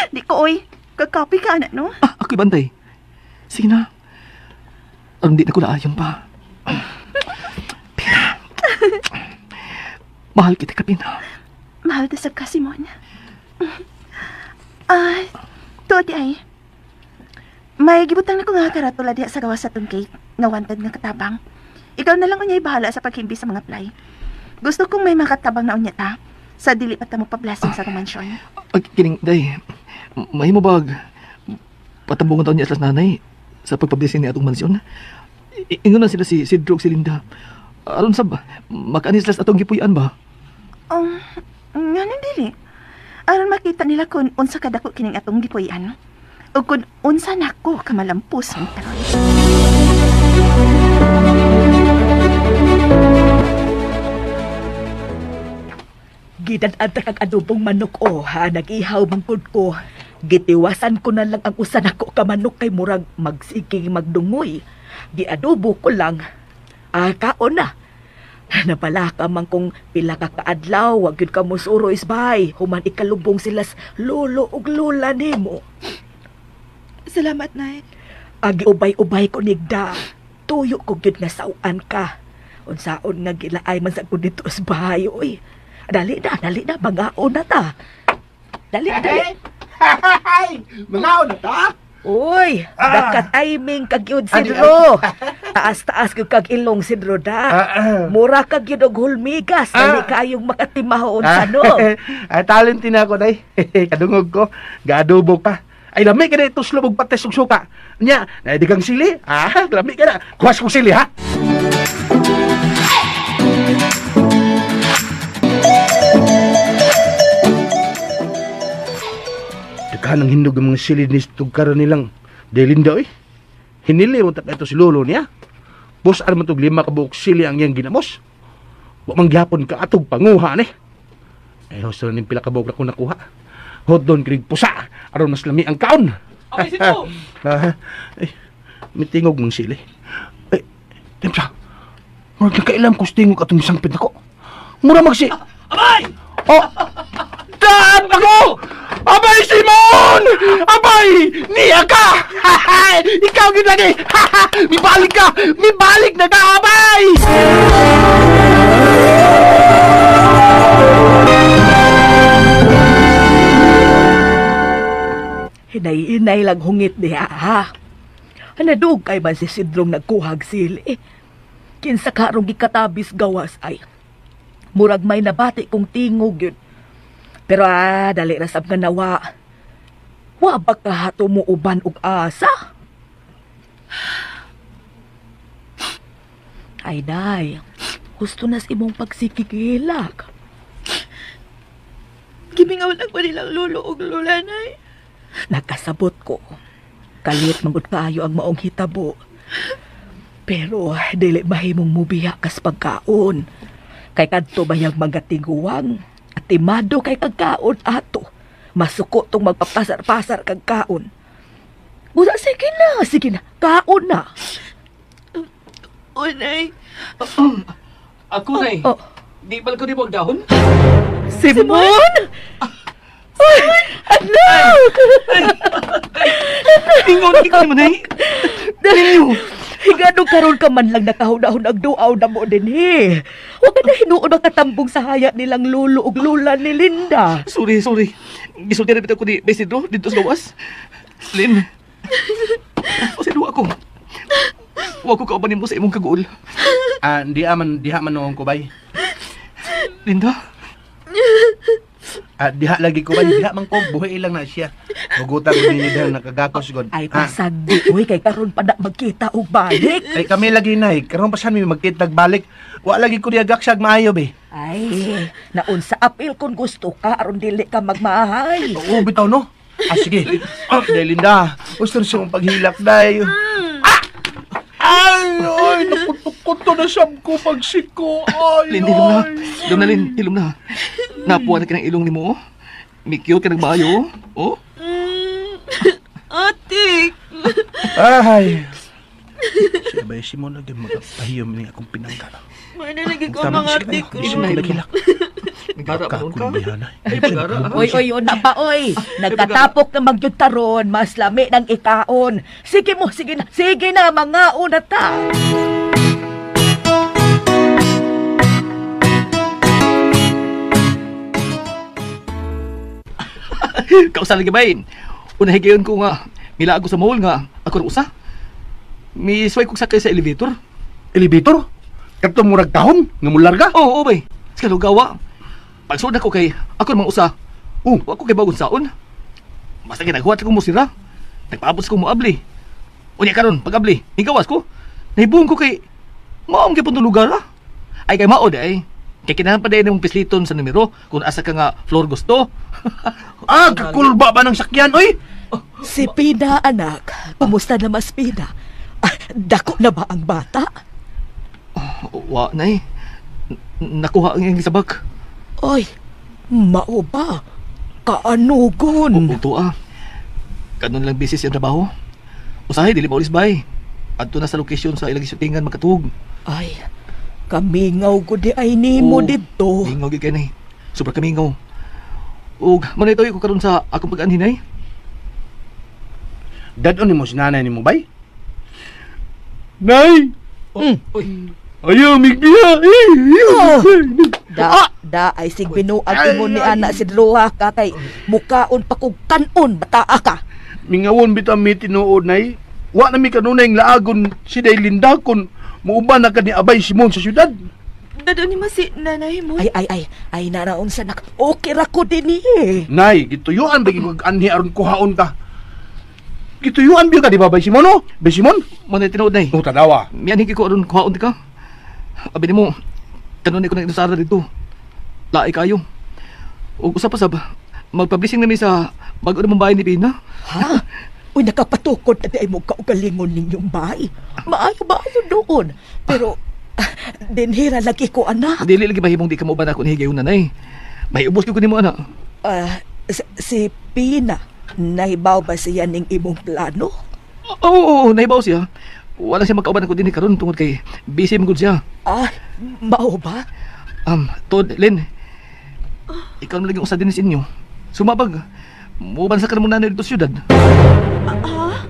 Di ko oy. Kakapi ka anak no? Ah, ako'y bantay. Sige na. Aron di na ko naayon pa. Pina. Mahal kita ka, Pina. Mahal ta sab ka, Simon. Tuod di ay. May gibutang na ko nga karatula diha sa gawas sa tong cake nga wanted nga katabang. Ikaw na lang unyay bahala sa paghimbi sa mga play. Gusto kong may makatabang na unya ta. Sa dili pa ta mo pa-blessing sa atong mansyon. Kining, day, may mo bag patambungan taon niya sa nanay sa pagpa-blessing ni atong mansyon. Ingon na sila si Sidro ug si Linda. Aron sab, makaani sila sa atong gipuy-an ba? Nga nang dili. Aron makita nila kung unsa kadako kining atong gipuy-an. O kung unsa nako kamalampus ang karon. Gidad-ad kag adobong manok o ha, nag-ihaw mangkod ko. Gitiwasan ko na lang ang usa nako ka manok kay murag magsiging magdungoy. Giadobo ko lang. Ah, kaon na. Napala ka man kung pila ka kaadlaw, wag gyud ka mosuro isbay. Human ikalubong sila lolo ug lola nimo. Salamat, Nay. Agi ubay-ubay ko nigda. Tuyo ko gyud nga sauan ka. Unsaon nga gilaay man sa ko dito sa bahay, oy. Dali na, mangaon na ta. Dali, dali. Mangaon na ta? Uy, nakatiming kag yun, Sidro. Taas-taas gyud kag ilong, Sidro, da. Mura kag yun og hulmigas. Dali kayong makatimahon sa no. Ay, talent din ako, day. Kadungog ko, gaadobo pa. Ay, lami ka na ito, slubog pates ug suka. Nya, naidigang sili. Ah, lami ka na. Kuhas kong sili, ha? Daghan ang hinog ang mga silid ni tugkaran nilang Delinda, oy. Hinili mo tak ito si lolo niya. Busan man tog 5 ka buok sili ang iyang ginamos. Wa man gihapon ka atog panguha ni. Ay, husto na ning pila ka buok na ko nakuha. Hotdon kinig pusa aron mas lami ang kaon. Okay, Sidro. Ay, may tingog mong sili. Ay, Temsa. Murag nakailam ko sa tingog atong sangpit nako. Mura magsi. Abay! Oh! Daan ako! Abay, Simon! Abay! Niya ka! Ikaw gid lagi! Mibalik ka! Mibalik na ka, abay! Hinay-hinay lang hungit niya, ha? Nadug kay man si Sidrong nagkuhag sili. Kinsa karong gikatabis gawas ay. Murag may nabati kong tingog yun. Pero dali ra sab nga nawa. Wa ba ka tumuuban og asa? Ay, day. Gusto na sa imong pagsikigilak. Gimingaw lang ko nilang lolo og lola, nay. Nagkasabot ko. Kalit mangud kaayo ang maong hitabo. Pero dili mahimong mubiya kas pagkaon. Kay kadto bayag mga tiguang. Timado kay kagkaon ato. Masuko tong magpapasar-pasar kag kaon. Usa, sige na, kaon na. O, nay. Ako, nay. Oh. Di balik ko di mo ang dahon? Simon! Uy, anak! Ingon, di ko naman, nay. Ninyo. Higano karon ka man lang nakahunahon ang duaw na mo din, he. Huwag ka na hinuon makatambong sa haya nilang lolo ug lola ni Linda. Sorry. Gisulti na bitaw ko ni Isidro dito sa gawas. Lin, pasensya ako. Wa ko kauban nimo sa imong kaguol. Diha man noon ko bay. Linda? Diha lagi ko ba? Diha man ko, buhi lang na siya. Mugutan ko ninyo dahil nakagakos god. Ay, pasagdi, uy, kay karon pa na magkita og balik. Ay, kami lagi na eh. Karon pa saan mi magkita balik. Wa lagi ko diha gaksag maayo be. Ay, naunsa apil kung gusto ka, aron dili ka magmahay. Oo, bitaw no. Ah, sige. Oh, Day Linda, gusto sa mong paghilak, day. Ah! Ay, ay, naputok-kuto na sab ko pagsiko. Ay, Lin, hilom na. Hilom na, Lin. Hilom na. Napuha na ka ng ilong ni mo. Mikyo ka nagbayo. Oh? Atik! Ay. Siya ba si Simon lagi magpahiyom ni akong pinangga. Mana lagi ko mga atik ko. Isip ko naghilak. Nagara pa noon ka? Ay, pagara. Oy, oy, na pa, oy. Nagkatapok na magyud taron, mas lami ng ikaon. Sige mo, sige na, sige na, mga una ta. Kausa lagi ba eh? Unahin kayon ko nga, mila ako sa mall nga, ako na usa. Misway kong sakay sa elevator. Elevator? Kadto murag kahon? Nga mularga? Oo, oo bay. Sa lugawa. Pagsuod ako kay, ako namang usa. Oh. Ako kay bagong saon. Basta ginaghuwat ko mo sira. Nagpaabot ko mo abli. Unya karon pag-abli, higawas ko. Nahibuong ko kay, maong gyapon lugar ah. Ay kay mao day. Kay kinahanglan pa day nimong pisliton sa numero kung asa ka nga floor gusto. Ah, kakulba ba ng sakyan, oy? Si Pina, anak. Kumusta na mas Pina? Ah, dako na ba ang bata? Wa na eh. Nakuha ang iyang sabak. Oy, mao ba? Kaanugon. Oo, ah. Kanon lang busy siya trabaho. Usahay, dili maulis bay. Adto na sa location sa ilang shootingan makatuog. Ay, kamingaw ko di ay nimo Oo, dito. Mingaw gyud kay nay. Sobra kamingaw. Ug manitoy ko karon sa akong pag-anhin ay. Dadon nimo si nanay nimo bay? Nay! Uy. Ayaw, migbiya! Oh. Da ay sig binuag imo ni anak si Droha ka kay mukaon pa kog kanon bataa ka. Mingawon bitaw mi tinuod nay. Wa na mi kanunay ng laagon si Day Linda kun muuban na ka ni Abay Simon sa syudad. Dadon ni mo si nanay mo. Ay naraon sa nak. Okay ra ko dinhi eh. Nay, gituyuan ba gid anhi aron kuhaon ka? Gituyuan biyo ka di ba Bay Simon no? Bay Simon? Manay tinuod nay. Oh, tanawa. Mianhi ko aron kuhaon ka. Abi nimo kanunay ko nang inusara dito. Lae kayo. Ug usa pa sab, magpublishing na mi sa bago namong bahay ni Pina. Ha? Uy, nakapatukod na di ay mo kaugalingon ninyong bahay. Maayo ba ayo doon? Pero, dinhira lagi ko, anak. Dili lagi mahimong di ka mauban ako ni higayon nanay. May ubos ko nimo anak. Si Pina, nahibaw ba siya ning imong plano? Oo, nahibaw siya. Wala siya magkauban ako dinhi karon tungod kay busy man gud siya. Ah, mao ba? Tod, Lin. Ikaw na lagi usa din sa inyo. Sumabag. Muuban sa kanamong nanay dito sa syudad. Ah?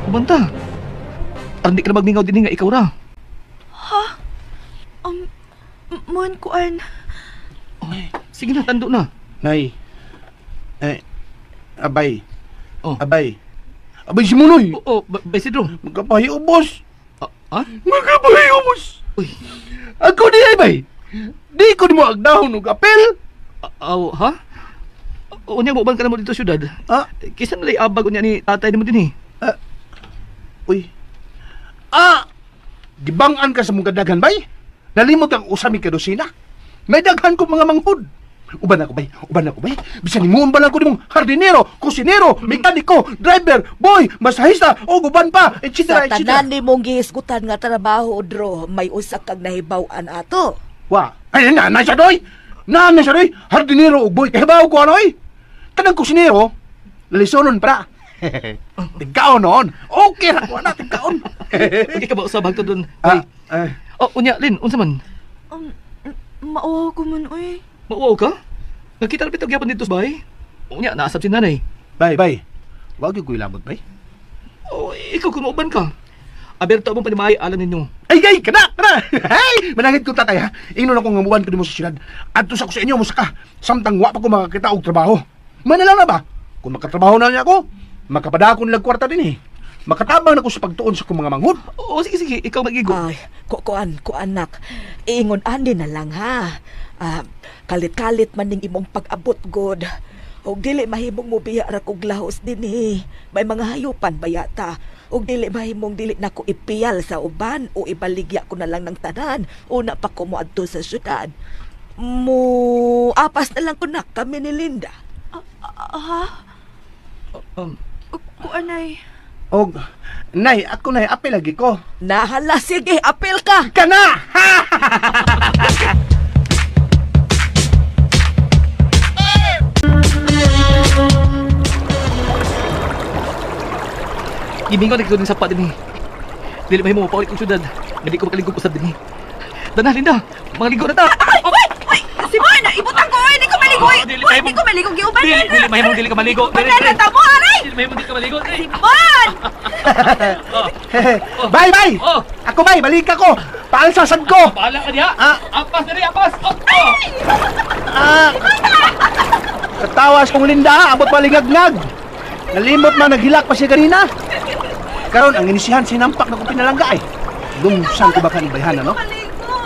Uban ta. Aron di ka na magmingaw din nga ikaw ra. Ha? Mon kuan. Oy, sige na, tando na. Nay. Eh, abay. Oh. Abay. Abay si Munoy. Oo, bay Sidro. Magkapahiubos. Ha? Magkapahiubos. Uy. Ako di ay bay. Di ko nimo agdahon og apel. Aw, ha? Unya mo uban ka na mo dito syudad. Ah? Kisa na lay abag unya ni tatay nimo dinhi. Ah. Uy. Ah! Gibang-an ka sa mong kadaghan bay. Nalimot ang usami ka dosina. May daghan ko mga manghud. Uban ako bay, uban ako bay. Bisan nimo ba lang ko nimong hardinero, kusinero, mekaniko, driver, boy, masahista, o guban pa, etc. Sa etc. tanan nimong gihisgutan nga trabaho, Dro, may usa kag nahibaw-an ato. Wa, ay nanay siya doy. Nanay siya doy, hardinero ug boy, kahibaw ko anoy. Kanang kusinero, lalisonon pra. Tigkaon noon. Okay ra ko ana tigkaon. Okay ka ba usab hangtod dun? Ah, Oh, unya Lin, unsa man? Mauwaw ko man oy. Mauwaw ka? Nakita na bitaw gyapon dito sa bahay. Unya naasab si nanay. Bay, bay. Wa gyud ko ilabot, bay. Oh, ikaw kung mauban ka. Aberto among panimay alam ninyo. Ay, ay, kana, kana. Hey, manangit ko tatay ha. Ingnon ako nga muwan ko nimo sa syudad. Adto sa ko sa inyo mosaka. Samtang wa pa ko makakita og trabaho. Manala na ba? Kung makatrabaho na niya ako, makapadakon lag kwarta din eh. Makatabang na ko sa pagtuon sa kong mga manghud. Oo, sige, sige. Ikaw magigo. Ay, kuan, anak. Ingon ani na lang ha. Kalit-kalit man ning imong pag-abot god. Og dili mahimong mobiya ra kog lahos dinhi. May mga hayupan bayata. Og dili mahimong dili nako ipiyal sa uban o ibaligya ko na lang ng tanan. Una pa ko moadto sa syudad. Mo apas na lang ko na kami ni Linda. Ha? Kuanay. Og, nay, ako nay, apil lagi ko. Nahala, sige, apil ka. Kana! Ha! Gimingon na sa sapa din eh. Dili mahimo mapaulit kong syudad. Nga di ko makaligog usab din eh. Dana, Linda! Mga ligo na ta! Ay! Uy! Uy! Simon! Ibutang ko! Uy! Di ko maligo! Uy! Di ko maligo! Giuban na! Dili mahimo dili ka maligo! Uban na ta mo! Aray! Dili mahimo dili ka maligo! Simon! Bye! Bye! Ako bay! Balik ako! Paalsasad ko! Paala ka diha! Apas na rin! Apas! Katawas kong Linda! Abot malingagnag! Nalimot man naghilak pa siya kanina! Karon ang inisihan sinampak na kong pinalangga ay. Lumsan ko ba ka ni bayhana, no?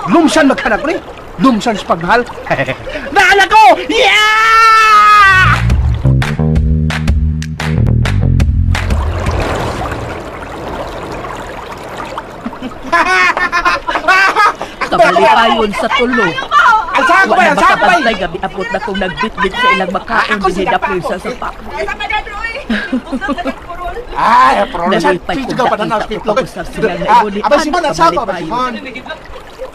Lumsan magkanak ko ni? Lumsan sa pagmahal? Naala ko! Yeah! Kamalipayon sa tulo. Ang sako ba? Ang sako ba? Gabi abot na kong nagbitbit sa ilang makaon dinhi dapil sa sapa. Ay, pero sa physical pa na hospital. Abay Simon, ang sako, abay Simon.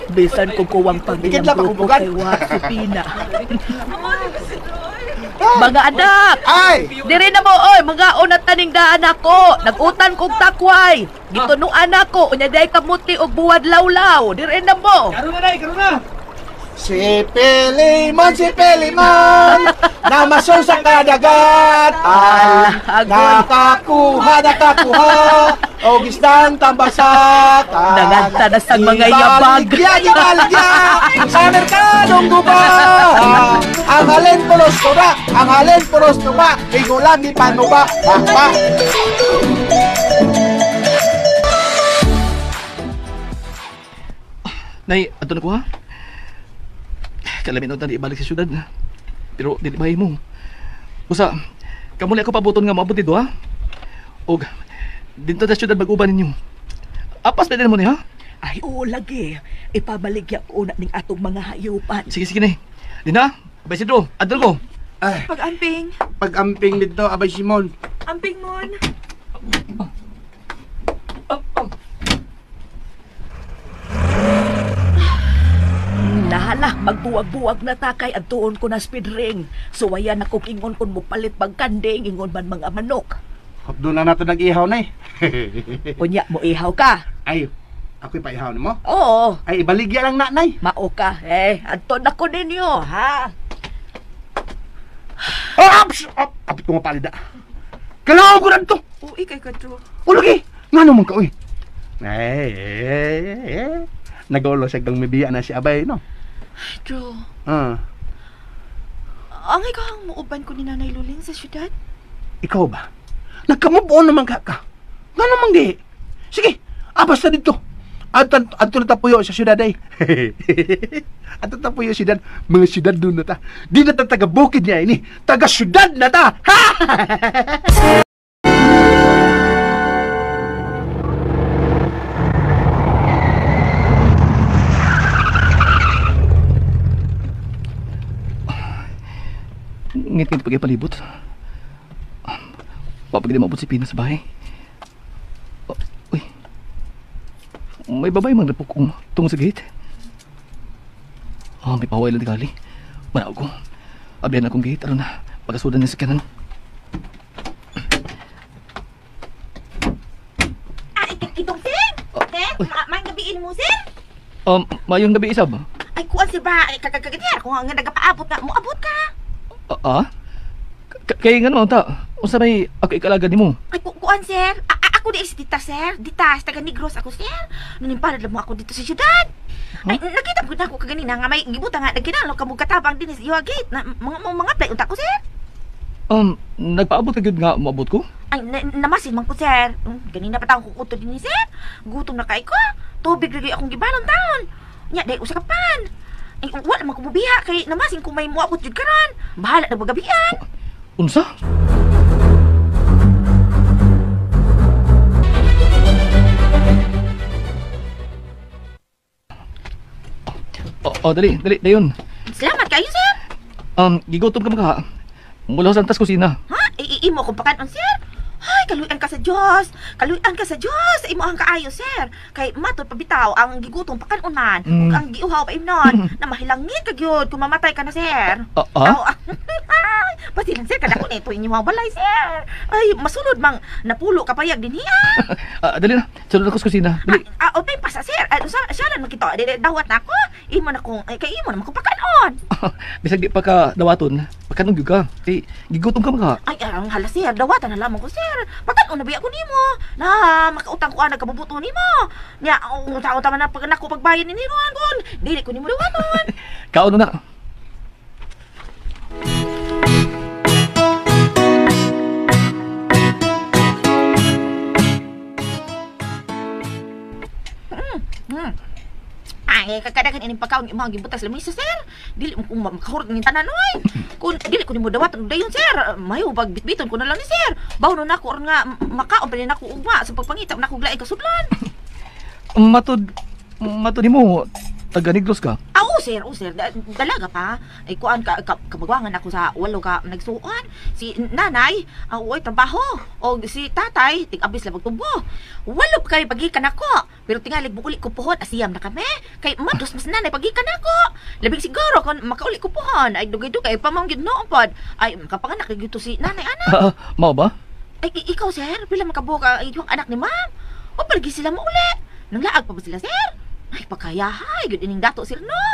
Bisan kung kuwang pang ilang grupo kay wa si Pina. Mga anak! Ay! Diri na mo, oy! Mga una taning daan ako! Nag-utan kong takway! Gitunuan ako! Unya day kamuti og buwad lawlaw! Diri na mo! Karon na, day! Karon na! Si Pilimon, namaso sa kadagatan, nakakuha, nakakuha, og isdang tambasakan. Nanganta na sang mga yabag. Gibaligya, sa merkadong guba. Ang halin pulos ko ba, ang halin pulos ko ba, igulang di panuba, pa. Nay, ato na ko ha? Kalamin na ibalik sa syudad. Pero dili mahimo. Usa, kamuli ako pabuton nga moabot dito ha. Og dito sa syudad mag-uban ninyo. Apas pwede mo ni ha? Ay oo lagi. Ipabaligya ko na ning atong mga hayupan. Sige sige ni. Dina, Abay Sidro, adol ko. Ay. Pag-amping. Pag-amping dito, Abay Simon. Amping mon. Nahala, magbuwag-buwag na takay at tuon ko na speed ring. Suwayan ako ingon kung mupalit magkanding, ingon man mga manok. Hapdo na nato nag-ihaw na eh. Unya, mo ihaw ka. Ay, ako'y paihaw na mo? Oo. Ay, ibaligya lang nanay. Mao ka. Eh, anton ako ninyo, ha? Oh, aps! Oh, apit ko nga palida. Kailangan ko na ito. Uy, kay Kadro. Ulugi! Nga naman ka, uy. Eh. Nag-ulo siya kang mibiya na si Abay, no? Drew. Ang ikaw ang muuban ko ni Nanay Luling sa syudad? Ikaw ba? Nagkamove on naman ka ka. Nga naman di. Sige, abas na dito. Adto na tapuyo sa syudad ay. Adto tapuyo syudad. Mga syudad doon na ta. Di na ta taga-bukid niya ini. Taga-syudad na ta. Ha! Ngit-ngit pag ipalibot. Papag di maabot si Pina sa bahay. Oh, uy. May babae mang napok kong tungo sa gate. Oh, may paway lang di kali. Manaw ko. Abihan akong gate. Aron na. Pagkasudan niya sa kanan. Ah, itong sir? Sir? Maayong gabiin mo, sir? Maayong gabi, Isab. Ay, kuwan sir ba? Ay, kagagagyar. Kung nga nagapaabot na, muabot ka. Ah? Kaya nga naman ta, unsa may ako ikalaga nimo? Ay, kuan sir. Ako di si Dita sir. Dita, taga Negros ako sir. Nanimpalad lang mo ako dito sa syudad. Huh? Ay, nakita ko na ako kaganina nga may gibuta nga nagkinalo ka mo katabang din sa iyo gate na mga play unta ko sir. Nagpaabot ka gyud nga moabot ko? Ay, namasin man ko sir. Ganina pa taong kukuto din ni sir. Gutom na kay ko. Tubig lagi akong gibalon taon. Nya day usa ka pan. Ay, wala man ko mubiha kay namasin kung may muabot jud karon. Bahala na pagabian. Unsa? Oh, dali, dali, dayon. Salamat kayo, sir. Gigutom ka maka. Mula sa antas kusina. Ha? Imo kong pakanon, sir. Ay, kaluyan ka sa Dios. Kaluyan ka sa Dios. Imo ang kaayo, sir. Kay matod pabitaw ang gigutom pakanunan. Ug ang giuhaw pa imnon na mahilangit ka gyud kung mamatay ka na, sir. Pati lang, sir, kada ko nito inyong balay, sir. Ay, masulod mang napulo ka payag din hiya. Dali na. Sulod ako sa kusina. Dali. Okay pa sa sir. Siya lang makita. Dawat na ako. Imo na kung kay imo na makapakanon. Bisag di pa ka dawaton. Pakanon gyud ka. Kay gigutom ka maka. Ay, ang hala sir, dawatan na lamang ko, sir. Pakanon na biya ko nimo. Na makautang ko ana kabubuto nimo. Nya, utang-utang man na pag nako pagbayad ni Ron kon. Dili ko nimo dawaton. Kaon na. Ay, kakadagan ining pagkaon imong gibutas lamisa, sir. Dili mo kung makahurot ning tanan oy. Kun dili ko nimo dawaton dayon, sir. Mayo pag bitbiton ko na lang ni sir. Bawno nako aron nga makaon pa ni nako ugma sa pagpangita nako glaing kasudlan. Matod nimo taga Negros ka? Oo, sir, oo, sir. Dalaga pa. Ay, kuan ka, kamagwangan ako sa walo ka nagsuon. Si nanay, uy, trabaho. O si tatay, tig-abis lang magtubo. Walo pa kami pagikan ako. Pero tingalig bukuli ko pohon, asiyam na kami. Kay mados mas nanay pagikan ako. Labing siguro kung makauli ko pohon, ay dugay-dugay, pamanggid noon pod. Ay, makapanganak dito si nanay, anak. Mao ba? Ay, ikaw, sir, pila makabuok ang iyong anak ni ma'am. O, palagi sila mauli. Nanglaag pa ba sila, sir? Ay, pagkayahay, good ining dato, sir, no?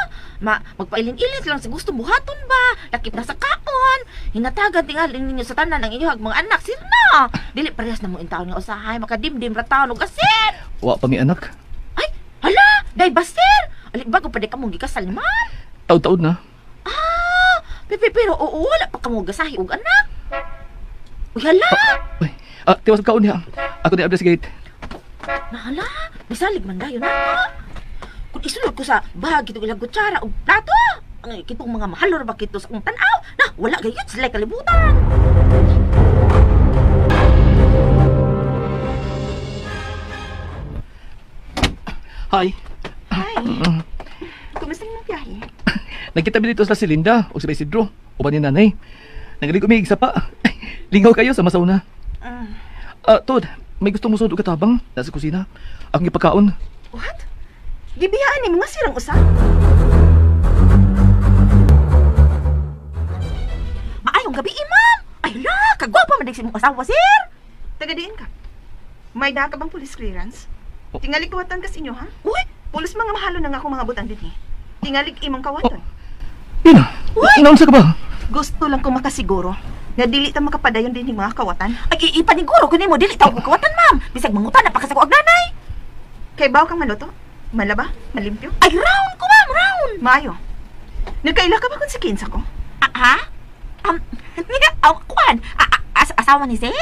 Magpailin-ilin silang sa gusto buhaton ba? Lakip na sa kaon. Hinatagan tingalin ninyo sa tanan ang inyong mga anak, sir, no? Dili parehas na mo in taon nga usahay, makadimdim ra taon og asin. Wa pa mi anak. Ay, hala, day ba, sir? Ali, bago pa di ka mong gikasal ni ma'am. Taud-taud na. Ah, pero oo, wala pa ka mong gasahi og anak. Uy, hala. Uy, tiwas kaon niya. Ako ni abdi sa gate. Nahala, misalig man dayon ako. Kung isulod ko sa bahagi itong ilang kutsara o plato, ang kitong mga mahalor ba kito sa akong tanaw? Na, wala gayud sila kalibutan. Hi. Hi. Kumusta yung biyahe? Nagkita mi dito sa si Linda o si Isidro. Uban ni nanay. Nagaling ko isa pa. Lingaw kayo sa masauna. Tod, may gusto mo sud og katabang nasa kusina. Akong ipakaon. What? Gibiyaan ni mga sirang usa. Maayong gabi, ma'am. Ay la, kagwapa man si mong asawa, sir. Taga diin ka. May naa ka bang police clearance? Tingali kawatan kas inyo, ha? Uy, pulos mga mahalo na nga akong mga butang dinhi. Tingali imong kawatan. Ina, naunsa ka ba? Gusto lang ko makasiguro nga dili ta makapadayon dinhi mga kawatan. Ay, ipaniguro ko nimo dili ta og kawatan, ma'am. Bisag mangutan na pa ka sa kuag nanay. Kay baw kang maluto? Malaba? Malimpyo? Ay, round ko, ma'am, round! Maayo. Nagkaila ka ba kung si Kinsa ko? Ha? Kuan? Asawa ni sir?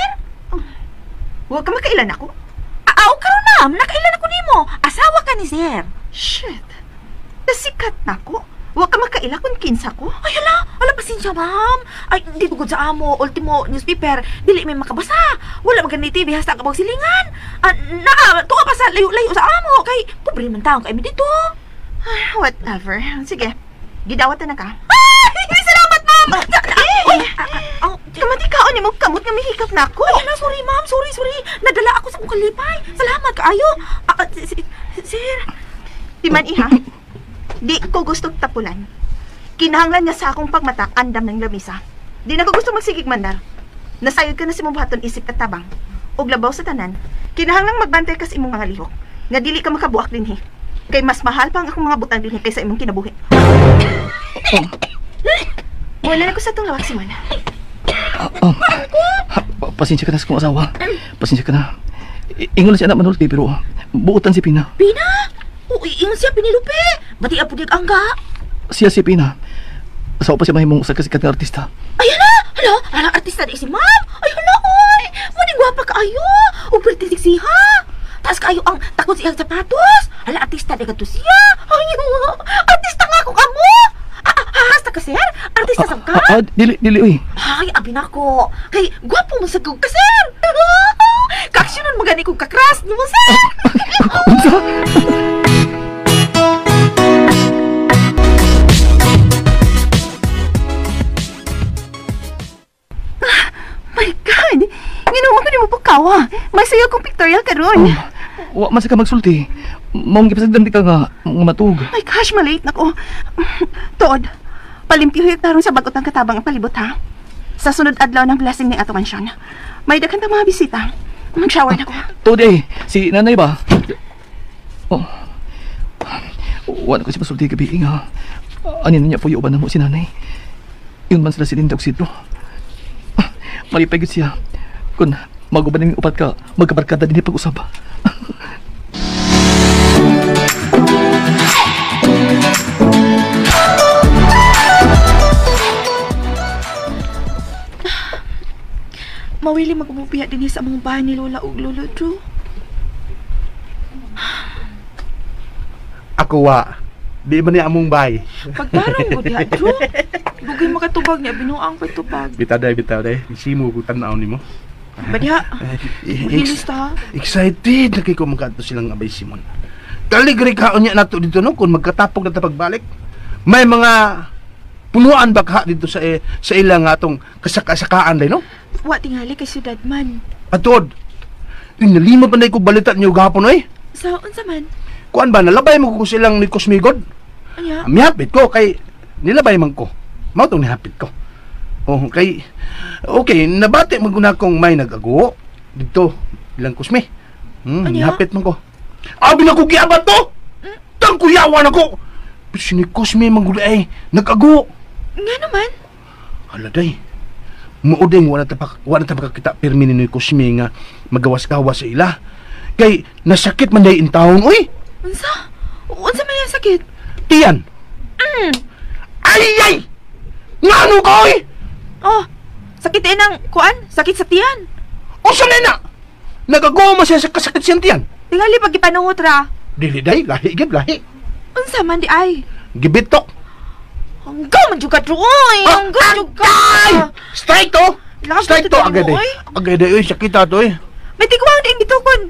Oh, huwag ka makailan ako. Aw, karon ma'am, nakailan ako nimo. Asawa ka ni sir. Shit. Nasikat na ako. Huwag ka makaila kung kinsa ko. Ay, hala, hala, pasensya, ma'am. Ay, hindi tugod sa amo. Ultimo newspaper, dili may makabasa. Wala maganda TV, hasta ka silingan. Naa, tuwa pa sa layo-layo sa amo. Kay, pobre man taong kay mi dito. Ay, whatever. Sige, gidawatan na ka. Ay, salamat, ma'am. Ay, kamati kaon ni mo kamot nga mihikap na ako. Ay, hala, sorry, ma'am. Sorry, sorry. Nadala ako sa kong kalipay. Salamat kaayo. Sir. Timan, iha. Di ko gusto tapulan. Kinahanglan niya sa akong pagmata, andam ng lamisa. Di na ko gusto magsigig mandar. Nasayod ka na si mong buhaton isip at tabang. Og labaw sa tanan, kinahanglang magbantay ka sa imong mga lihok. Nga dili ka makabuak dinhi. Kay mas mahal pa ang akong mga butang dinhi kaysa imong kinabuhi. Wala na ko sa itong lawak, Simon. Pasensya ka na sa kong asawa. Pasensya ka na. Ingon na siya anak manulti, pero buotan si Pina. Pina? Oo, ingon siya, Penelope. Bati apo di angga. Siya si Pina. Asawa pa siya mahimong usa ka sikat nga artista. Ay, hala! Hala! Hala, artista di si ma'am! Ay, hala, oy! Muning gwapa kaayo! O, pretty sexy, ha? Taas kayo ang takot siyang sapatos. Hala, artista di ka to siya. Ay, artista nga ako kamo. Hasta ka, sir? Artista sab ka? Dili, dili, uy. Ay, abi na ko. Kay, gwapo mo sa kong ka, sir. Kaaksyonon mo gani kong kakras nimo, sir. Unsa? My God! Ginawa ko ni mo pagkawa. May sayo kong pictorial karon. Wa man sa ka magsulti. Maong gipasagdan di ka nga matug. My gosh, malate na ko. Tuod, palimpiyuhit na ron sa bagot ang katabang ang palibot, ha? Sa sunod adlaw ng blessing ni ato mansyon. May daghan ta mga bisita. Mag-shower na ko. Tuod eh, si nanay ba? Oh. Wa na ko si pasulti gabi nga. Ani na niya po yung uban na mo si nanay. Yun man sila si Linda ug Sidro. Malipay gud siya. Kun maguban ning upat ka, magkabarkada din pag-usab. Mawili magumubiya din sa among bahay ni Lola ug Lolo Drew. Ako wa. Di man ni among bay. Pagtarong ko diha, Drew. Bugay makatubag niya, binuang pagtubag. Bitaw day, bitaw day. Simo ko tan-aw nimo. Badiha, maghilis ta. Excited na kay ko magkadto silang Abay Simon. Kaligri kaon niya nato dito no kung magkatapog na ta pagbalik. May mga punuan ba ka dito sa sa ilang atong kasaka-sakaan day no? Wa tingali kay siyudad man. Atod. Inalima pa na ko balita niyo gahapon oy. Sa unsa man? Kuan ba nalabay mo ko silang ni Cosmigod? Anya? Mihapit ko kay nilabay man ko. Mao tong nihapit ko. Oh, kay okay, nabati man ko na akong may nag-ago dito ilang Cosme. Nihapit man ko. Abi na ko giabat to. Tang kuyawan ako. Si ni Cosme man gud ay nag-ago. Nga naman. Hala day. Muodeng wala ta makakita pirmi ni Cosme nga magawas-gawas sa ila. Kay nasakit man day in taon oy. Unsa? Unsa man yung sakit? Tiyan. Ay ay. Ngano ka oy? Oh, sakit din ang kuan, sakit sa tiyan. Unsa na na? Nagago man siya sa kasakit siyang tiyan. Tingali pag gipanuhot ra. Dili day, lahi gyud lahi. Unsa man di ay? Gibitok. Hanggaw man jud ka, Drew, oy. Hanggaw jud ka. Strike to. Strike to agad oy. Agad oy, sakit ato oy. May tigwang din gitukon.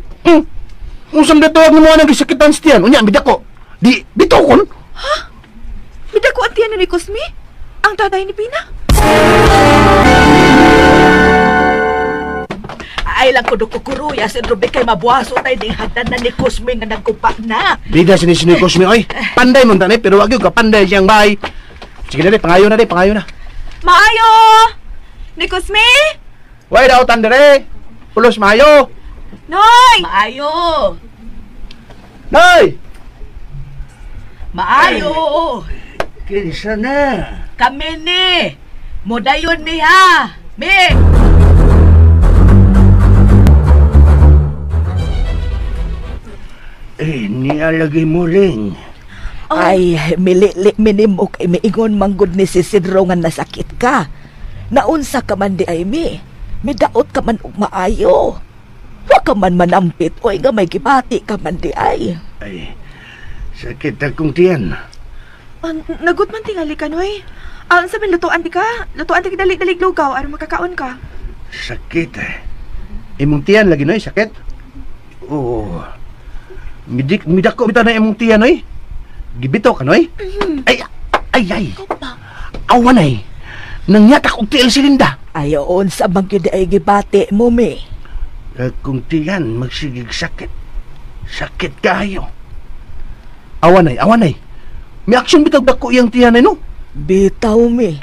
Unsam dito mo nang gisakitan sa tiyan? Unya midako. Di bitukon? Ha? Midako ang tiyan ni Cosme? Ang tatay ni Pina? Ay lang ko kukuruya si Ruby kay mabuhaso tayo ding hagdan na ni Cosme nga nagkupa na. Bida si ni Cosme oy. Panday mo tanay pero wag gyud ka panday siyang bay. Sige na day, pangayo na day, pangayo na. Maayo! Ni Cosme? Way daw tandere. Pulos maayo. Noy! Maayo! Noy! Maayo! Kinsa na? Kami ni! Mudayon mi ha! Mi! Eh, nialagay mo rin. Oh. Ay, milili minimo kay miingon manggod ni si Sidro nga nasakit ka. Naunsa ka man di ay mi. Midaot ka man og maayo. Wa ka man manampit oy nga may gibati ka man di ay. Ay, sakit akong tiyan. Nagut man tingali ka, Noy. Unsa man lutuan di ka? Lutuan di ka dali-dali lugaw aron makakaon ka. Sakit eh. Imong tiyan lagi, Noy, sakit? Oo. Midako bitaw na imong tiyan, Noy. Gibito ka, Noy? Ay, ay, ay. Awan ay. Nangyatak og tiil si Linda. Ayon sa bang gyud ay gibati mo, mi. Kung tiyan magsigig sakit. Sakit kayo. Awan ay, awan ay. May aksyon bitaw dako iyang tiyan ay, no? Bitaw, mi.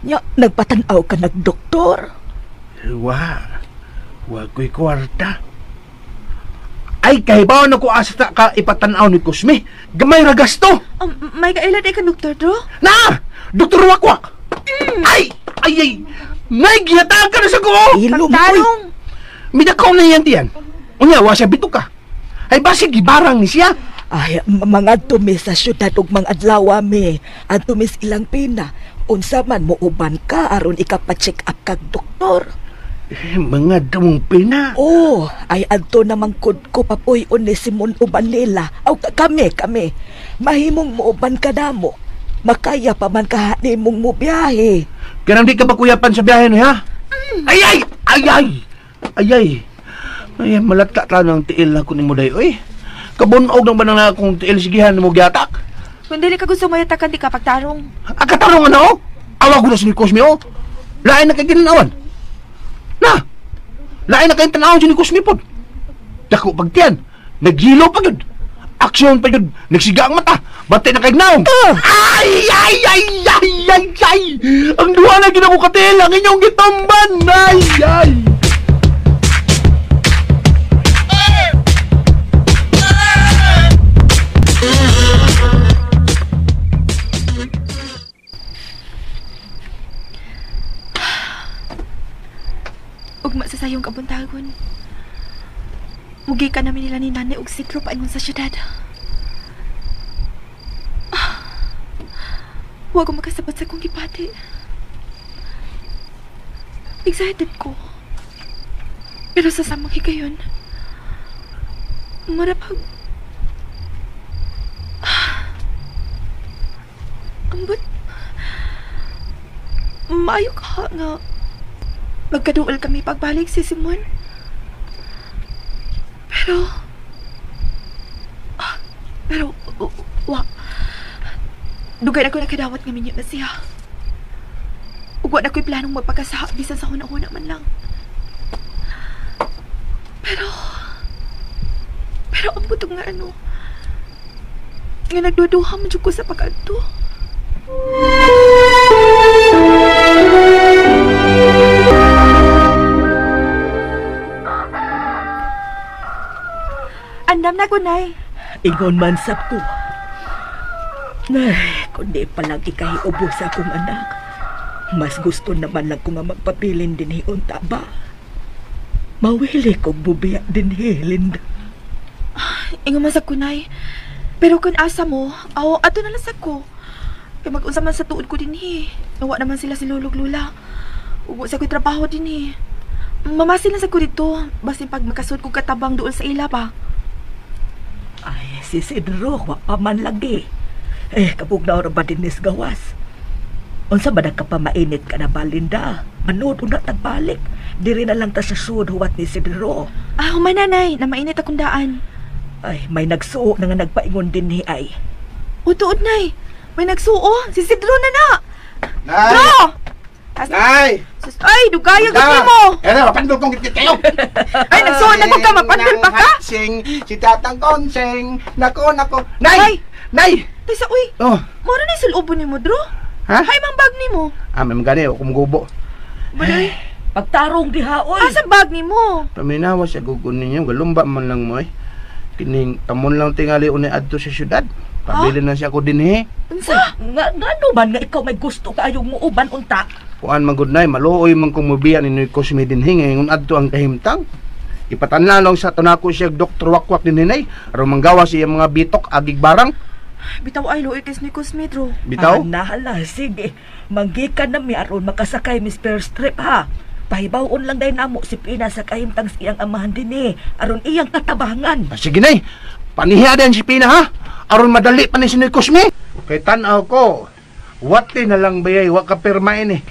Nya, nagpatanaw ka nagdoktor. Wa. Wa ko'y kwarta. Ay, kahibaw na ko asa ta ka ipatanaw ni Cosme. Gamay ra gasto. May kaila di ka doktor, Drew? Na! Doktor Wakwak! Ay! Ay, ay! Nay, gihatag ka na sa kuo! Ilom, Pagtarong! Midakaw na yan tiyan. Unya, wa siya bito ka. Ay, basig gibarang ni siya. Ay, mga tumi sa syudad ug mga adlaw mi. Adto mis ilang pina. Unsa man mo uban ka aron ikapa-check up kag doktor. Mga damong pina. Oh, ay adto namang kud ko papuy-on ni Simon uban nila. Aw kami. Mahimong muuban ka damo. Makaya pa man kaha nimong mo biyahe. Kanang di ka bakuyapan sa biyahe no ha? Ay ay ay ay ay. Ay malata ta ng tiil na kunin mo day oy. Kabunog nang ba na akong tiil sigihan mo giatak? Kung dili ka gusto mayatakan di ka pagtarong. Ang katarong ano? Awa ko na si ni Cosme oh. Lain na kay ginanawan. Na. Lain na kay tanawon si ni Cosme pod. Dako pagtiyan. Naghilo pa gyud. Aksyon pa gyud. Nagsiga ang mata. Bati na kay naong. Ay ay ay ay ay ay. Ang duha na ginako katil ang inyong gitumban. Ay ay. Ugma sa sayong kabuntagon. Mugi ka namin nila ni nanay og sitro paingon sa syudad. Huwag ko makasabat sa kong gipati. Excited ko. Pero sa samang higayon, mura pag... Ambot... Maayo ka nga... Magkaduol kami pagbalik si Simon. Pero... Pero... Wa... Dugay na ko nakadawat nga minyo na siya. Ugwa na ko'y planong magpakasaha bisan sa huna-huna man lang. Pero... Pero ang butog nga ano... Nga nagduduha man ko sa pag-adto. Andam na ko, Nay. Ingon man sab ko. Ay, kundi palang ikahiubo sa akong anak. Mas gusto naman lang ko nga magpapilin din hi unta ba. Mawili kong bubiya din hi, Linda. Ingon man sab ko, Nay. Pero kung asa mo, aw, ato na lang sa ko. Kaya mag-unsa man sa tuod ko din hi. Nawa naman sila si Lolog Lula. Ubo sa ko'y trabaho din hi. Mamasin lang sa ko dito. Basin pag makasud ko katabang dool sa ila pa. Ay, si Sidro, wa pa man lagi. Eh, kabugnaw ra ba din nis gawas? Unsa ba nagkapamainit ka na ba, Linda? Manood una tagbalik. Diri na lang ta sa sud huwat ni Sidro. Ah, human nanay, na mainit akong daan. Ay, may nagsuo na nga nagpaingon din ni ay. O, tuod, nay. May nagsuo. Si Sidro na na. Nay! Dro! Nay! Ay, dugaya gud mo. Eh, mapandol kong gitgit kayo. Ay, nagsuo na ko ka, mapandol pa ka. Sing, si Tatang Konseng. Nako, nako. Nay! Nay! Taysa, uy. Oh. Mora na sulubon nimo, Dro. Ha? Hay mang bag nimo. Ah, may magani ako kumugubo. Baday. Pagtarong diha, oy. Asa bag nimo? Paminawa sa gugon ninyo, galumba man lang mo eh. Kining tamon lang tingali unay adto sa syudad. Pabili na siya ko dinhi. Unsa? Ngano man nga ikaw may gusto kaayong muuban unta? Kuan man gud nay, maluoy man kung mubiya ni Noy Cosme dinhi ngayon adto ang kahimtang. Ipatanla lang sa tunako siya Dr. Wakwak dinhi nay, aron manggawa siya mga bitok agig barang. Bitaw ay luoy kay ni Cosme, Dro. Bitaw? Ah, nahala, sige. Manggikan na mi aron makasakay Miss First Trip ha. Pahibawon lang dahil namo si Pina sa kahimtang sa iyang amahan dinhi aron iyang katabangan. Ah, sige nay, panihiya din si Pina ha. Aron madali pa ni si Noy Cosme. Kay tan-aw ko, wati na lang bayay, wa ka pirmain eh.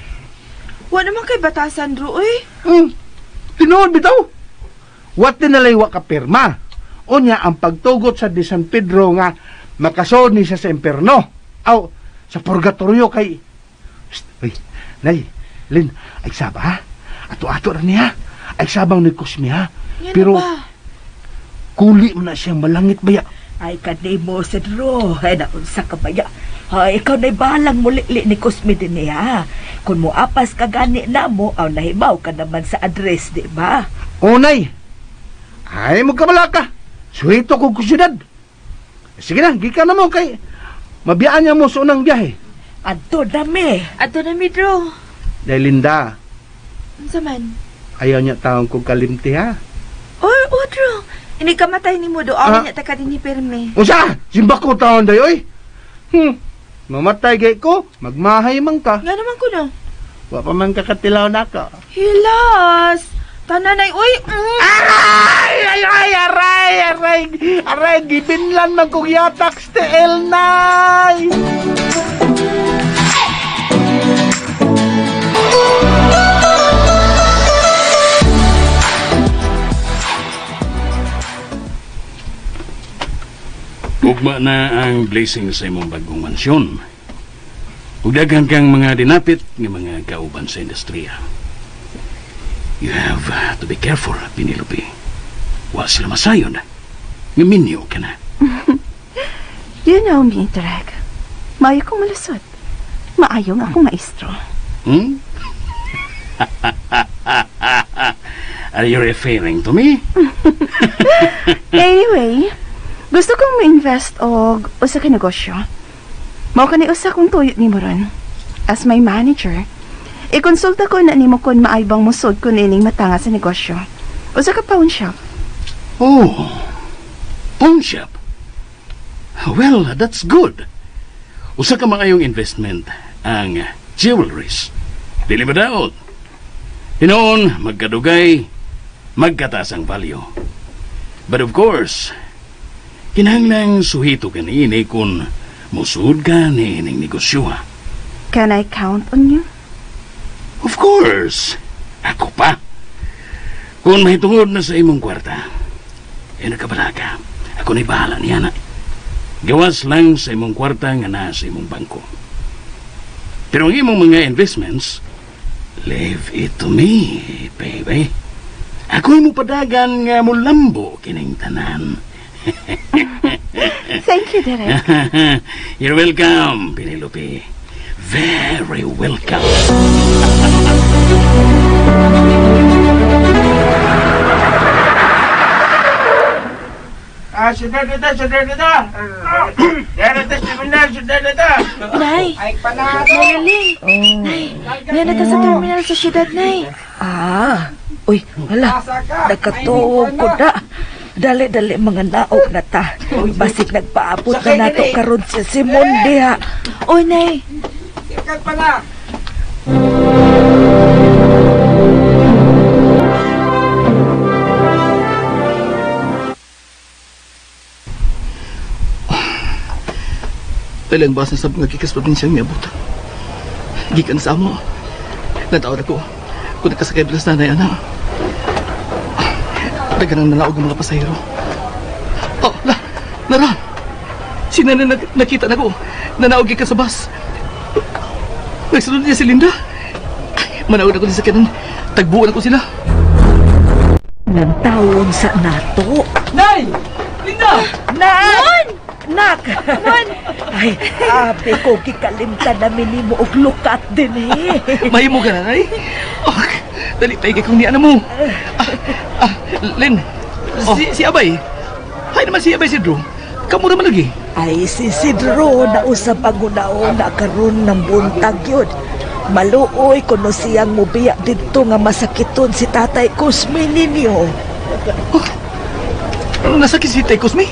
Wa naman kay batasan, Dro, oy. Tinuod bitaw. Wati na lang wa ka pirma. Unya ang pagtugot sa Di San Pedro nga makasod ni siya sa imperno. Aw, sa purgatorio kay... Psst, uy, Nay, Lin, ay saba ha? Ato-ato ra niya. Ay sabang ni Cosme ha? Yan Pero ba? kuli mo na siyang malangit baya. Ay, kanimo, Sidro. Ay, naunsa ka baya. Ay, ikaw na'y balang mulili ni Cosme din niya. Kung moapas ka gani na mo, aw nahimaw ka naman sa address, di ba? O, Nay. Ay, magkabala ka. Suhito ko kusyudad. Sige na, gikan na mo kay mabiyaan niya mo sa unang biyahe. Adto dami. Adto na mi, Dro. Dahil Linda, Unsa man? ayaw niya taong kong kalimti ha. Oy, oh, Dro. Ini kamatay ni mo do. Ah? Awin niya ta ka din ni Perme. Unsa? Simba ko taon day oy. Mamatay gay ko, magmahay man ka. Nga naman ko no. Wa pa man kakatilaw nako. Hilas! Tananay, uy! Aray! Aray! Aray! Aray! Aray! Gibinlan man kong yatak still, nay! Ugma na ang blessing sa imong bagong mansyon. Ug daghan kang mga dinapit nga mga kauban sa industriya. You have to be careful, Penelope. Wa sila masayon. Nga minyo ka na. You know me, Derek. Maayo kong malusot. Maayo nga akong maestro. Hmm? Are you referring to me? Anyway, gusto kong ma-invest og usa ka negosyo. Mao kani usa kong tuyot nimo ron. As my manager, ikonsulta ko na nimo kon maay bang musod kun ining matanga sa negosyo. Usa ka pawn shop. Oh, pawn shop? Well, that's good. Usa ka maayong investment ang jewelries. Dili ba daot? Hinoon, magkadugay, magkataas ang value. But of course, kinahanglang suhito ka niini kung musud ka niining negosyo. Can I count on you? Of course. Ako pa. Kung mahitungod na sa imong kwarta, nagkabala ka. Ako na'y bahala niya na. Gawas lang sa imong kwarta nga na sa imong bangko. Pero ang imong mga investments, leave it to me, baby. Ako'y mupadagan nga mulambo kining tanan. Thank you, Derek. You're welcome, Penelope. Very welcome. Sudah dito, sudah dito. Dito terminal, sudah dito. Nay, Marilyn. Nay, nanata sa terminal sa syudad, Nay. Ah, uy, wala. Nakatuog ko na. Dali-dali mga naog na ta. Basig nagpaabot na nato karon si Simon diha. Oy, Nay. Sikat pala. Dahil ang basa sa mga gikas probinsyang miabot. Gikan sa amo. Natawad ako kung nakasakay bilas nanay, ana. Daghan ang nanaog ng mga pasahero. Oh, nara! Si nanay nakita na ko. Nanaog gikan sa bus. Nagsunod niya si Linda. Manaog ako sa kanan. Tagbuan ako sila. Nantawon sa nato. Nay! Linda! Nak! Nak! Ay, abi ko gikalimtan namin ni mo og lukat din eh. Mahimo ka na, Nay. Oh, dali tayo kay kung niya na mo. Lin, oh. Si Abay. Hay naman si Abay si Drew. Kamura man lagi. Ay, si Sidro na usab ang una-una karon ng buntag yun. Maluoy kuno siyang mubiya didto nga masakiton si Tatay Cosme ninyo. Oh, nasakit si Tatay Cosme?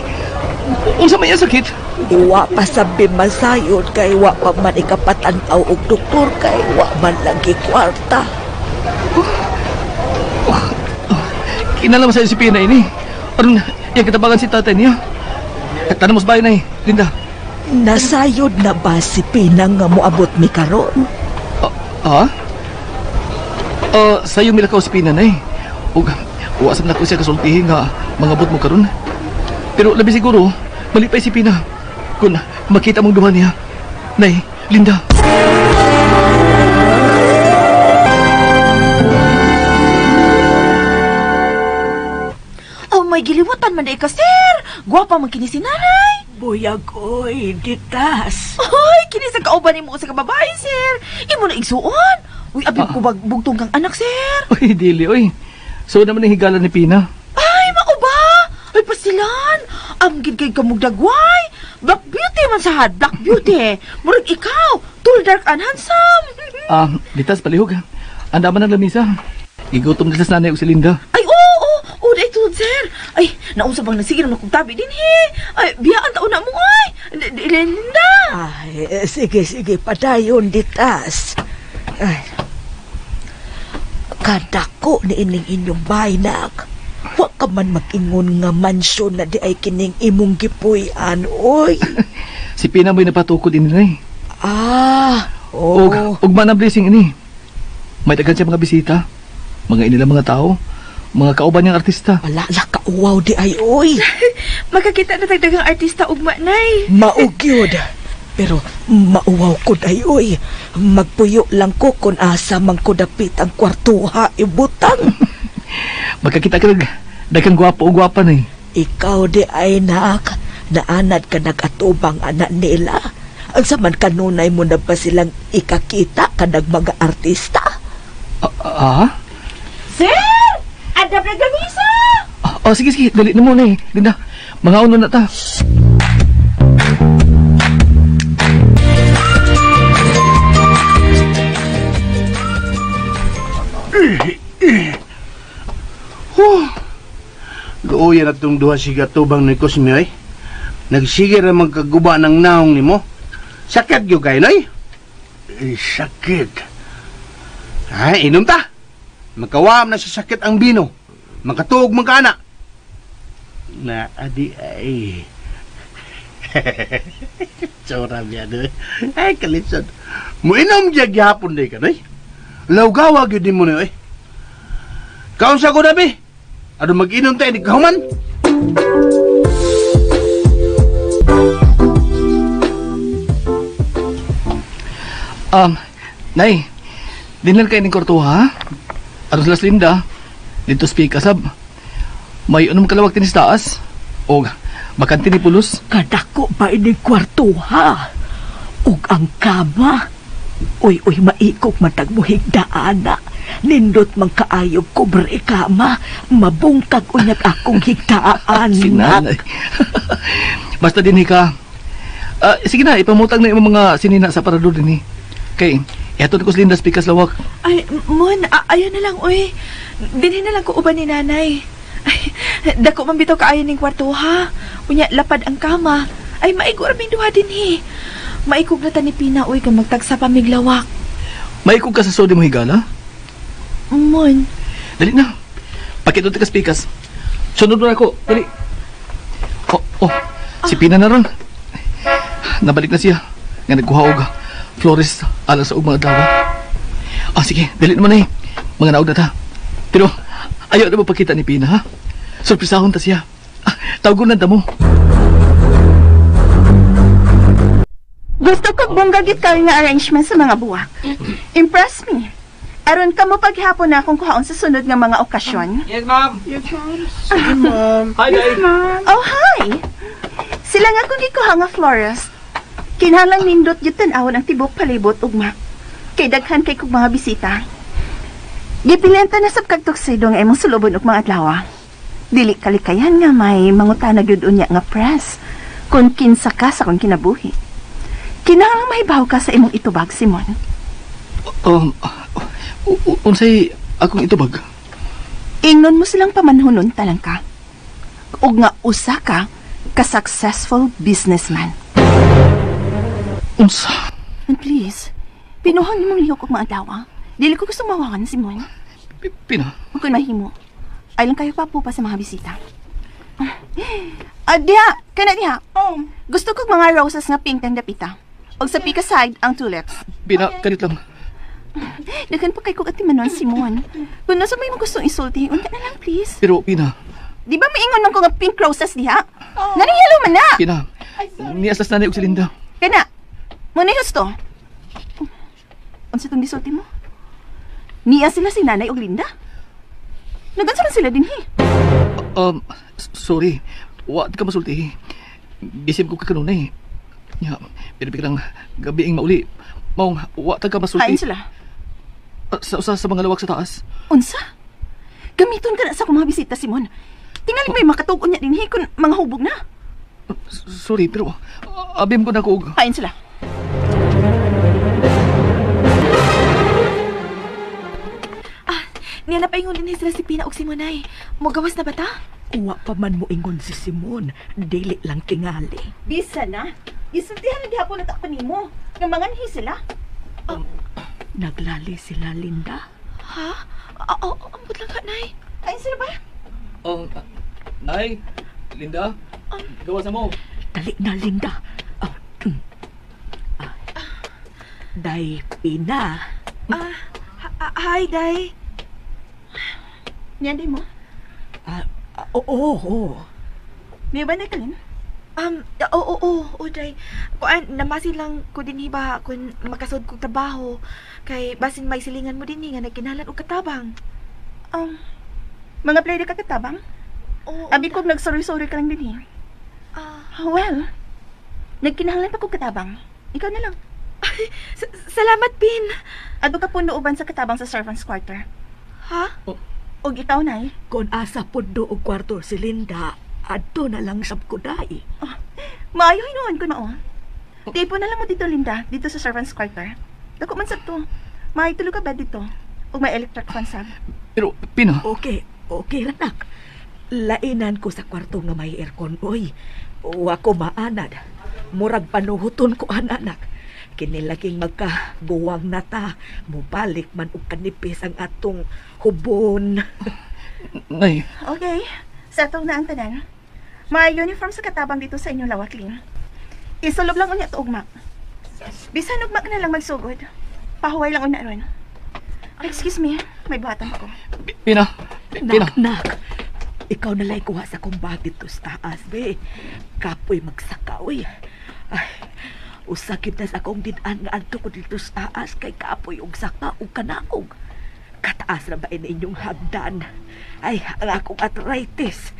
Unsa may sakit? Wa pa sabi masayod kay wa pa man ikapatan-aw og doktor kay wa man lagi kwarta. Kinala mo sa'yo si Pina ini. Aron, yung katabangan si tatay niya. Tanong mo sa bahay na eh, Linda. Nasayod na ba si Pina nga moabot mi karon? Sayo milakaw si Pina na eh. Ug uwasam na ko siya kasultihin nga mangabot mo karon. Pero labi siguro, malipay si Pina kung makita mong duha niya. Nay, Linda. Oh, may giliwatan man ka, sir. Gwapa man kini si nanay. Buyag, oy, ditas. Oy, kini sa kauban nimo sa kababae, sir. Imo na igsuon. Uy, abi ko bugtong kang anak, sir. Uy, dili, oy. So naman ang higala ni Pina. Ay, mao ba? Ay, pasilan. Ang gid kay kamugdagway. Black beauty man sa had, black beauty. Murag ikaw, tall, dark and handsome. Ditas, palihog. Ang dama ng lamisa. Igutom nila sa nanay o si Linda. Ay, oo, oo, dahil tulad, sir. Ay, naunsa bang nasige naman kong tabi din, he. Ay, biyaan taon na mo, ay. Linda. Ay, sige, sige, padayon, ditas. Ay. Kadako ni ining inyong bahay, nak. Wa ka man mag-ingon nga mansyon na di ay kining imong gipuy-an, oy. Si Pina mo'y napatukod ini, Nay. Ah, oo. Og man ang blessing ini. May daghan siya mga bisita, mga inilang mga tao, mga kauban niyang artista. Wala la kauwaw di ay, oy. Makakita na tagdagang artista ugma, Nay. Maugyod. Pero mauwaw ko day, oy. Magpuyo lang ko kung asa man ko dapit ang kwartuha ibutang. Magkakita ka daghang gwapo o gwapa na eh. Ikaw di ay, nak. Naanad ka nag-atubang anak nila. Ang saman kanunay mo na ba silang ikakita kanag mga artista? Sir! Adap na gamisa! Oh, sige, sige. Dali na muna eh. Linda, mga uno na ta. Huh. Luoyan at itong duha siga tubang ni Cosme, ay. Nagsige ra magkaguba ng naong nimo. Sakit gyud kay noy. Eh, sakit. Ay, inom ta. Magkawam na sa sakit ang bino. Makatuog man ka na. Na adi ay. Tsura biya doy. Ay, kalisod. Muinom gyud gihapon day ka noy. Lawgawa gyud nimo noy. Kaunsa ko dabi? Ano mag-inom tayo ni kahuman? Nay, dinlan kayo ng kwartuha, ha? Aron sila Linda, dito speak asab. May anong kalawag tinis taas? O, bakante ni Pulos? Kadako ba ining kwartuha? Ug ang kama? Uy, uy, maikog matag mo higdaana. Nindot man kaayog kobre kama. Mabungkag unyag akong higdaan. Si nanay. Basta din ka. Sige na, ipamutang na imong mga sinina sa parador din eh. Kay, eto na ko si Linda speakers lawak. Ay, Mon, ayaw na lang, uy. Dinhin na lang ko uban ni nanay. Ay, dako man bitaw kaayo ning kwarto, ha? Unya, lapad ang kama. Ay, maigo raming duha din, he. Maikog na ta ni Pina, uy, kung magtagsa pa miglawak. Maikog ka sa sodi mo higala? Mon. Dali na. Pakito ka speakers. Sunod na ako. Dali. Oh, oh. Si Pina na ron. Nabalik na siya. Nga nagkuha og flores alang sa ug mga dawa. Ah, sige. Dali naman eh. Mga naog na ta. Pero, ayaw na mo pagkita ni Pina, ha? Surprisahon ta siya. Ah, tawagon na mo. Gusto ko bunggagit kayo nga arrangement sa mga buwak. Impress me. Aron ka mo paghapon na akong kuhaon sa sunod nga mga okasyon. Yes, ma'am. Yes, ma'am. Sige, ma'am. Hi, yes, ma'am. Oh, hi. Sila nga kung gikuha nga florist. Kinahanglang nindot gyud tan-awon ang tibok palibot ugma. Kay daghan kay kog mga bisita. Gipilian ta na sab kag tuxedo nga imong sulobon og mga adlaw. Dili kalikayan nga may mangutana gyud unya nga press kun kinsa ka sa akong kinabuhi. Kinahanglang mahibaw ka sa imong itubag, Simon. Unsay akong itubag? Ingnon mo silang pamanhunon talang ka. Og nga usa ka ka successful businessman. Unsa? And please, pinuhang nimong lihok og mga adlaw. Dili ko gusto mawakan, Simon. Pina? Kung mahimo. Ay lang kayo pa po pa sa mga bisita. Diha, kana diha. Oh. Gusto kog mga roses nga pink ang dapita. Og sa pika side ang tulips. Pina, okay. Kanit lang. Daghan pa kay kog atimanon, Simon. Kung nasa may gustong isulti, unta na lang, please. Pero, Pina. Di ba maingon man ko nga pink roses diha? Oh. Nani yellow man na. Pina, niaslas na ni og si Linda. Kana, mo ni gusto. Unsa tong gisulti mo? Niya sila si Nanay og Linda? Nagansa lang sila dinhi. Sorry. Wa ka masulti. Bisib ko ka kanunay. Ya, pero biglang gabi ang mauli. Maong wa ta ka masulti. Kain sila. Sa mga lawak sa taas. Unsa? Gamiton ka na sa akong mga bisita, Simon. Tingali may makatug-on niya dinhi kun mga hubog na. Sorry, pero abim ko na ko. Kain sila. Niya napaingon din sila si Pina og si Monay. Mogawas na ba ta? Wa pa man mo ingon si Simon. Dili lang tingali. Bisa na. Isultihan na gihapon na ta nimo. Nga manganhi sila. Naglali sila, Linda. Ha? Oo, ambot lang ka, Nay. Ay, sino ba? Oh, Nay, Linda, gawa sa mo. Dali na, Linda. Oh, Day, Pina. Hi, Day. Niyan mo? Oo. May ba na kalin? Oo, Day. Kuan, namasin lang ko din hiba kung makasod kong trabaho. Kay basin may silingan mo din nga nagkinalan og katabang. Mga play ka katabang? Oo. Abi ko nagsorry-sorry ka lang din eh. Well, nagkinahanglan pa ko katabang. Ikaw na lang. Salamat, Pin. Ado ka puno uban sa katabang sa servants quarter. Ha? Og ikaw, Nay? Kung asa pundo og kwarto si Linda, adto na lang sab ko, Day. Oh, maayo hinuon ko mao. Tipo na lang mo dito, Linda, dito sa servants quarter. Dako man sab to. May tulo ka bed dito. Ug may electric fan sab. Pero, Pina. Okay anak. Lainan ko sa kwarto nga may aircon, oy. Wa ko maanad. Murag panuhuton ko, anak. Kinilaging magkaguwang na ta. Mubalik man og kanipis ang atong hubon. Nay. Okay, settle na ang tanan. May uniform sa katabang dito sa inyong lawaklin. Isulob lang unya to ugma. Bisan ugma na lang magsugod. Pahuway lang una ron. Excuse me, may buhatan ko. Pina! Pina! Nak, ikaw na lang kuha sa kong bag dito sa taas, be. Kapoy magsaka, uy. Ay, usakit na sa akong dinan nga adto ko dito sa taas kay kapoy og saka og kanaog. Kataas na ba inyong hagdan? Ay, ang akong arthritis.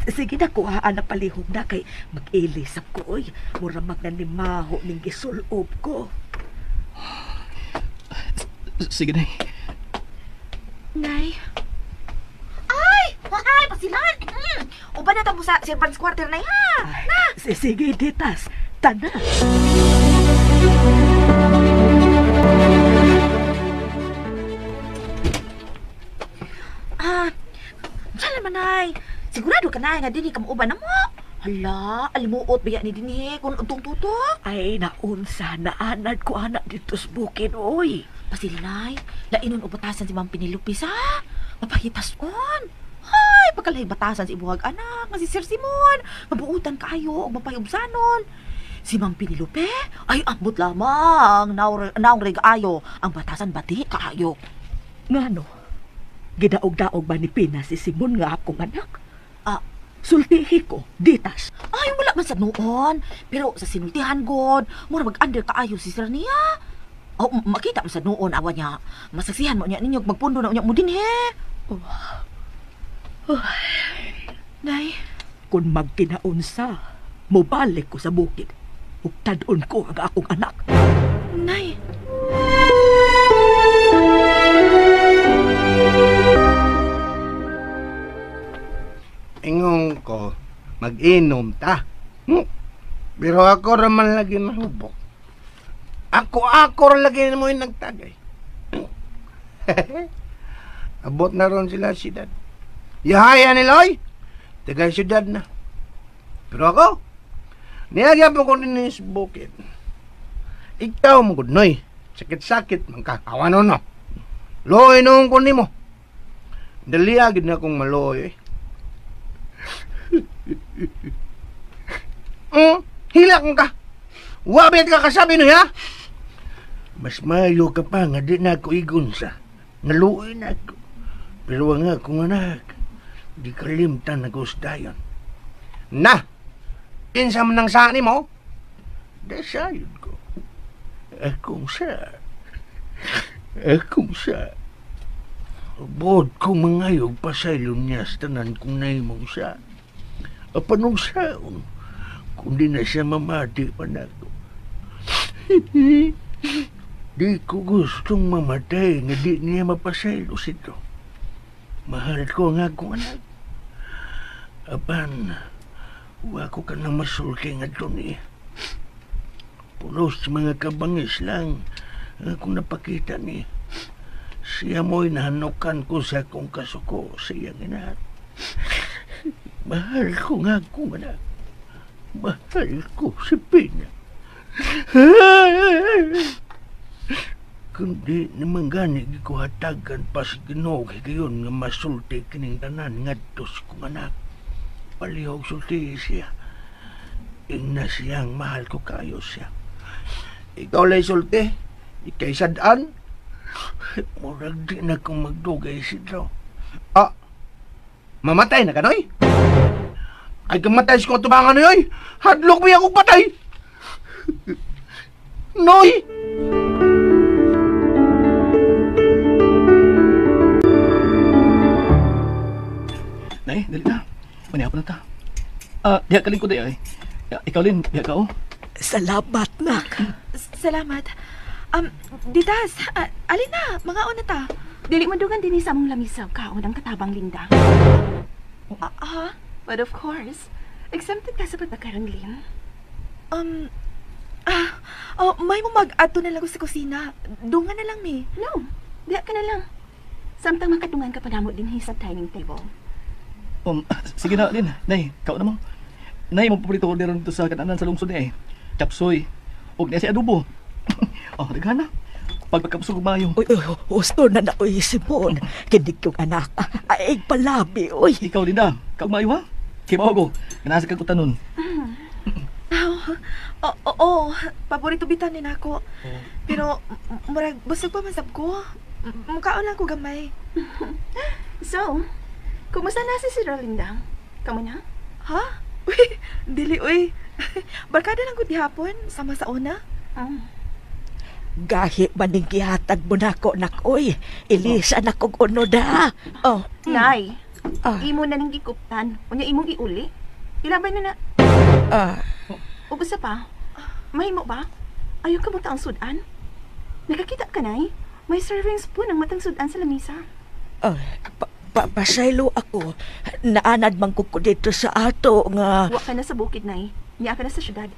Sige na, kuhaan na palihog na kay mag-ilisap ko, oy. Mura magnanimaho ning gisulob ko. Sige, Nay. Nay. Ay! Ay, pasilan! Uban na ta mo sa servants quarter, Nay, ha? Ay, na! Sige, ditas. Tana. Saan naman, Nay? Sigurado ka, Nay, nga dinhi ka muuban na mo. Hala, alimuot ba yan ni dinhi kung utong tutok? Ay, naunsa, naanad ko anak dito sa bukid, oy. Pasili, Nay, lainon o batasan si Ma'am Penelope, sa? Mapahitason. Ay, pagkalahi batasan si ibuhag anak, nga si Sir Simon. Mabuutan kayo, og mapayubsanon. Si Ma'am Penelope, ay ambot lamang, naong regayo. Ang batasan bati kaayo. Ngano? Gidaog-daog ba ni Pina si Simon nga akong anak? Sultihi ko, ditas. Ay, wala man sa noon. Pero sa sinultihan, God, mura mag-under kaayo si Sir niya. Oh, makita mo sa noon, awa niya. Masaksihan mo niya ninyo, magpundo na niya mo din, he. Oh. Oh. Nay. Kung magkinaunsa, mobalik ko sa bukid. Ug tad-on ko ang akong anak. Nay. Ingon ko, mag-inom ta. Pero ako raman lagi nahubok. Ako lagi mo yung nagtagay. Abot na ron sila siyudad. Yahaya nila, oy! Tagay siyudad na. Pero ako, niyagyan po ko din sa bukid. Ikaw mo, gudnoy. Sakit-sakit, mangkakawa no, no. Loy noong ko nimo. Daliagid na akong maloy, eh. Hila kong ka. Wabit ka kasabi no, ha? Mas mayo ka pa nga di na ako igon sa. Naluoy na ako. Pero ang akong anak, di kalimtan ako sa dayon. Na! Kinsa man ang sani mo? Dasayon ko. Akong sa. Akong sa. Bod ko mangayog pasaylon niya sa tanan kung naimong sa. Apanong saon, kundi na siya mamati pa na ako. Di ko gustong mamatay nga di niya mapasaylos ito. Mahal ko ang akong anak. Apan, wa ko ka na masulti nga ito niya. Pulos mga kabangis lang ang akong napakita niya. Siya mo'y nahanukan ko sa akong kasuko sa iyang inahan. Mahal ko nga akong anak. Mahal ko si Pina. Kundi naman gani gikuhatagan pa sa Ginoo higayon nga masulti kining tanan ngadto sa kong anak. Palihog sulti siya. Ingna siyang mahal ko kayo siya. Ikaw lay sulti, ikay sadaan. Murag di na kong magdugay Isidro. Ah, mamatay na ka, Noy? Ay, kamatay sa kong tubangan, Noy! Hadlok mo akong patay! Noy! Nay, dali na. Manihapon na ta. Diha ka lingkod ay. Ikaw, Lin, diha ka, oh. Salamat, nak. Salamat. Ditas, alin na, mga una ta. Dili madugan din sa among lamisa kaon ang katabang Linda. But of course, exempted ka sa pagpakaroon, Lin. May mo mag-adto na lang ko sa kusina. Dungan na lang, mi. No, diha ka na lang. Samtang makadungan ka pa namo din sa dining table. Sige na, Lin. Nay, kao na mo. Nay, mong paborito order dito sa kananan sa lungsod niya eh. Chapsoy. Og niya si adobo. Oh, daghan na. Pagpagkapusog mayo. Uy, uy, husto na na, uy, Simon. Kinig yung anak. Ay, palabi, uy. Ikaw, Linda. Kao mayo, ha? Kay mao ko. Ganasa kag utanon. Oo, paborito bitan ni nako. Pero, murag, busog pa man sab ko. Mukaon lang ko gamay. So, kumusta na si Sir Linda? Kamu na? Ha? Uy, dili, uy. Barkada lang ko dihapon, sama sa una. Gahi maning gihatag mo nako, nak, uy. Ilisa na kog unod, ha? Oh. Nay, imo na ning gikuptan. Unya imong giuli. Ilabay na na. Ubos pa. Mahimo ba? Ayaw ka mo taang sudan? Nakakita ka, Nay? May serving spoon ang matang sudan sa lamisa. Pasaylo ako. Naanad man ko dito sa ato nga... Wa ka na sa bukid, Nay. Niya ka na sa syudad.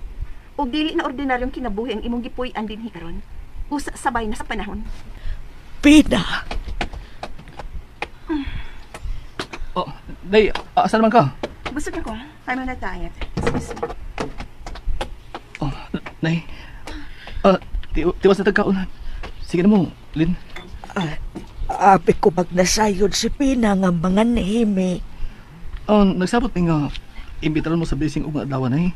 O dili na ordinaryong kinabuhi ang imong gipuy-an dinhi karon. Usa sabay na sa panahon. Pina! Oh, Nay, asa naman ka? Busog ako. I'm on a diet. Excuse me. Oh, Nay. Tiwas na tagkaon. Sige na mo, Lin. Abi ko magnasayod si Pina nga mga nehime. Nagsabot ni nga imbitaron mo sa blessing og nga adlaw, Nay.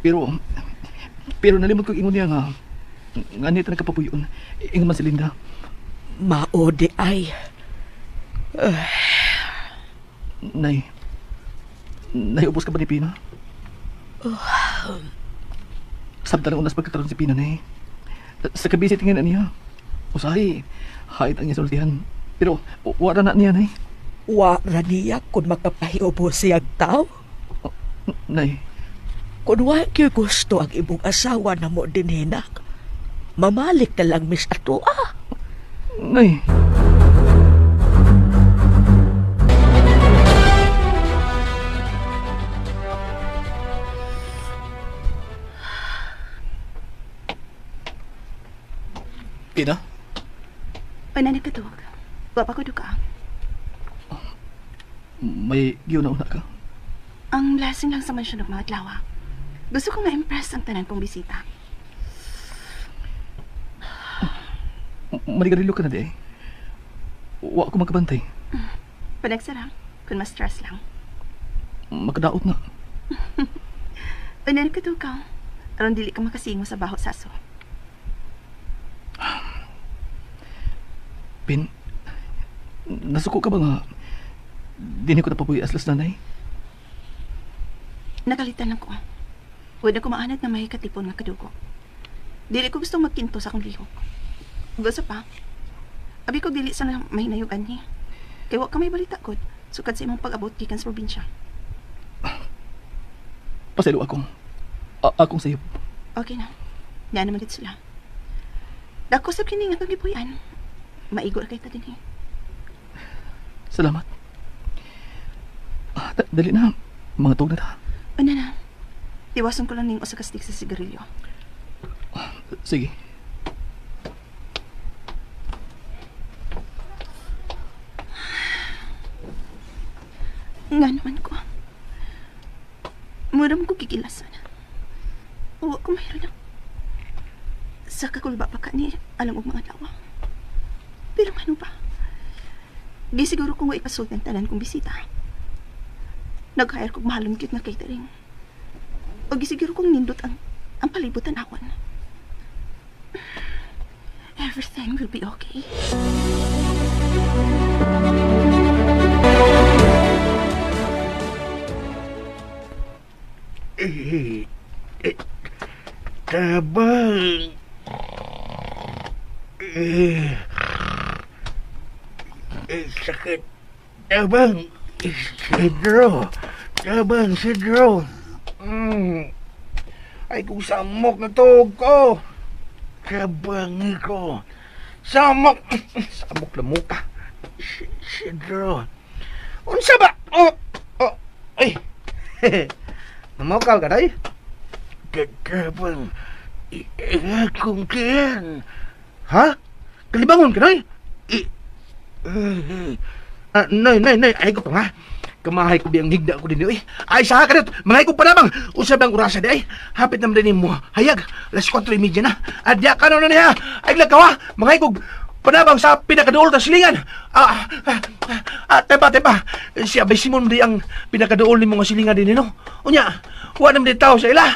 Pero nalimot ko ingon niya nga nito nagkapapuyon. Ingon man si Linda. Mao di ay. Nay, ubos ka ba ni Pina? Sabta ng unas pagkataron si Pina, Nay. Sa kabisi tingin na niya. Usahay, hait ang niya sultihan. Pero wala na niya, Nay. Wala niya kung makapahiubo siyang tao. Nay. Kung wa kayo gusto ang imong asawa na mo dinhinak, mamalik na lang mis ato, ah. Nay. Pina? Pananig ka tuwag. Wapa ko duka. May giuna-una ka? Ang lasing lang sa mansyon ng mga adlaw. Gusto kong ma-impress ang tanan kong bisita. Manigarilyo ka na di eh. Wa ko magkabantay. Panagsara, kung ma-stress lang. Makadaot na. Pananig ka tuwag. Aron dili ka makasingo sa baho sa aso. Pin, nasuko ka ba nga dini ko napapuy aslas nanay? Nakalitan lang ko. Huwag na kumaanad na may katipon nga kadugo. Dili ko gustong magkinto sa akong lihok. Gusto pa. Abi ko dili sana mahinayugan ni. Kaya wa ka may balita ko. Sukad sa imong pag-abot gikan sa probinsya. Pasaylo akong. Akong sayop. Okay na. Nga naman dito sila. Dako sa kini nga kagipuy-an. Maigo ra kay ta dinhi. Salamat. Dali na. Mga tug na ta. Ano na? Iwasan ko lang ning usa ka stick sa sigarilyo. Sige. Nga naman ko. Mura mo ko kikilasan. Uwa ko mayroon na. Sa kakulba pa ka ni alam og mga adlaw. Pero ano ba? Di siguro kung ipasulti ang tanan kong bisita. Nag-hire kog mahalong cute nga catering. O gisiguro kong nindot ang palibutan awan. Everything will be okay. Tabang. Sakit. Tabang. Sidro. Tabang, sidro. Ay, kung samok na tuog ko. Tabang ko. Samok. Samok na muka. Sidro. Unsa ba? Oh, oh. Ay. Namokal ka, day? Tabang. Akong tiyan. Ha? Kalibangon ka, day? Nay, nay, nay. Ay ko pa nga. Kamahay ko biyang higda ko din eh. Ay, saha ka dito. Mga ko pa lamang. Usab ang orasa di ay. Hapit naman din mo. Hayag, 4:30 na. Adya ka na na niya. Ay, lagawa. Mga ko panabang sa pinakaduol na silingan. Tepa, tepa. Si Abay Simon di ang pinakaduol ni mga silingan din no. Unya, wa naman di tao sa ila.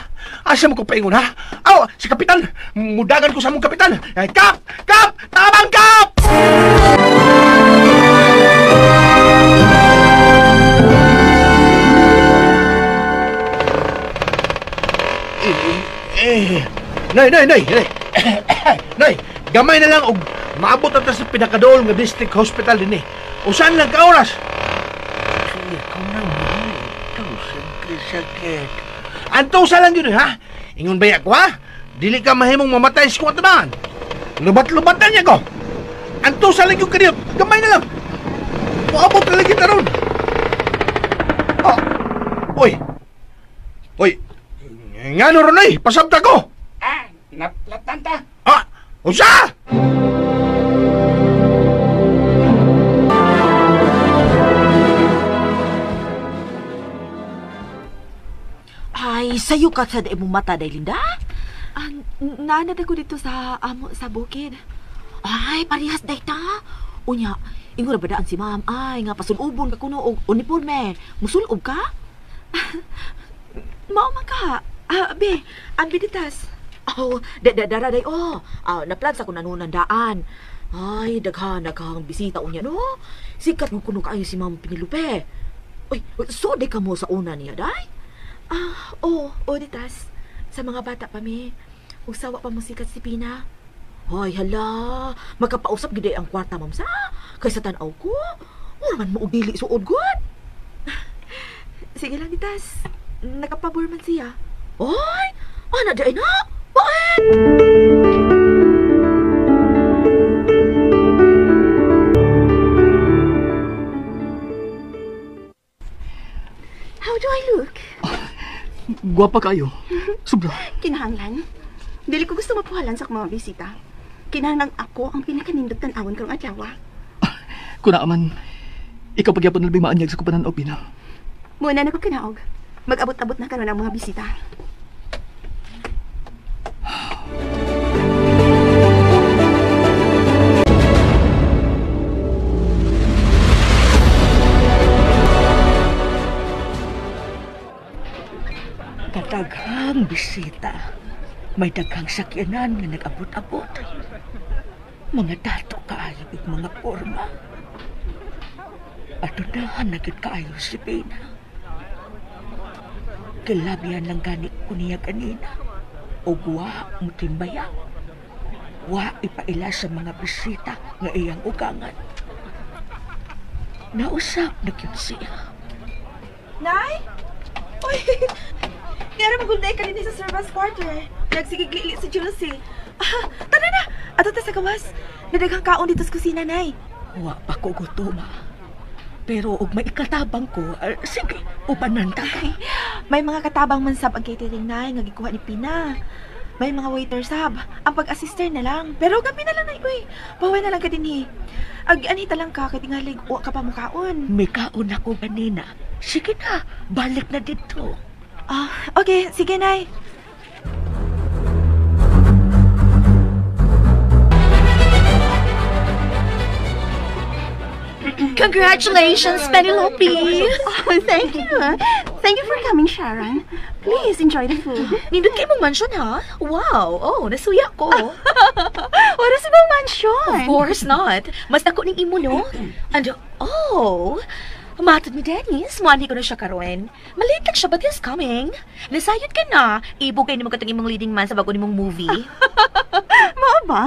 Asa mo ko paingon ha? Aw, si Kapitan. Mudagan ko sa mong Kapitan. Ay, Kap! Kap! Tabang Kap! Nay, nay, nay, nay. Nay, gamay na lang og maabot na ta sa pinakadool nga district hospital dinhi. Usan lang ka oras? Ikaw na mo. Sakit. Anto sa lang yun, ha? Ingon ba ako, ha? Dili ka mahimong mamatay sa kong tabangan. Lubat-lubatan niya ko. Anto sa lang yun kaniyot. Gamay na lang. Maabot na lang kita ron. Oh. Uy. Uy. Ngano ron ay? Pasabta ko. Ah, naplatan ta. Ah, unsa? Ay, sayo ka sa imong mata, day Linda? Naanad ako dito sa amo sa bukid. Ay, parehas day ta. Unya, ingon ba daan si ma'am? Ay, nga pasulubon ka kuno og uniforme. Musulob ka? Mao man ka. Be, ambiditas. Oh, dara day oh. Naplan sa ko nanunan daan. Ay, daghan naghang bisita unya no. Sikat mo kuno kaayo si Ma'am Penelope. Uy, so di ka mo sa una niya day? Oh, ditas. Sa mga bata pa mi. Usawa pa mo sikat si Pina. Ay, hala. Makapausap gid ang kwarta, ma'am sa. Kaysa tan-aw ko. Mura man mo og dili suod gud. Sige lang ditas. Nakapabor man siya. Ay, ana day na. Bakit? How do I look? Guwapa kayo. Sobra. Kinahanglan. Dili ko gusto mapuhalan sa akong mga bisita. Kinahanglan ako ang pinakanindot tan-awon karong adlaw. Kuna man, ikaw pagyapon nalbing maanyag sa kupanan o Pina. Muna na ko kinaog. Mag-abot-abot na karon ang mga bisita. Kadaghang bisita. May daghang sakyanan nga nag-abot-abot. Mga dato kaayo ug mga porma. Atunahan na gid kaayo si Pina. Kilabihan lang gani ko niya kanina. Ug wa mutimbaya. Wa ipaila sa mga bisita nga iyang ugangan. Nausap na gyud siya. Nay? Uy! Niyara magulday ka din sa servants quarter. Nagsigigli si Julcie. Tara na! Ato ta sa gawas. Nadaghang kaon dito sa kusina, Nay. Wa pa ko gutom. Pero og may ikatabang ko, sige, upanan ta. May mga katabang man sab ang catering, Nay, nga gikuha ni Pina. May mga waiter sab. Ang pag-assister na lang. Pero gabi na lang, Nay, uy. Paway na lang ka dinhi. Ag-anhita lang ka, kay tingalig, wa ka pa mo kaon. May kaon ako ganina. Sige na, balik na dito. Okay, sige, Nay. Congratulations, Penelope! Oh, thank you. Thank you for coming, Sharon. Please enjoy the food. Nindot kay mong mansion, ha? Wow! Oh, nasuya ko. Wala sa bang mansion? Of course not. Mas dako ning imo, no? And, oh, matod ni Dennis, muanhi ko na siya karon. Malate lang siya, but he's coming. Nasayod ka na. Ibugay nimo katong imong leading man sa bago nimong movie. Mao ba?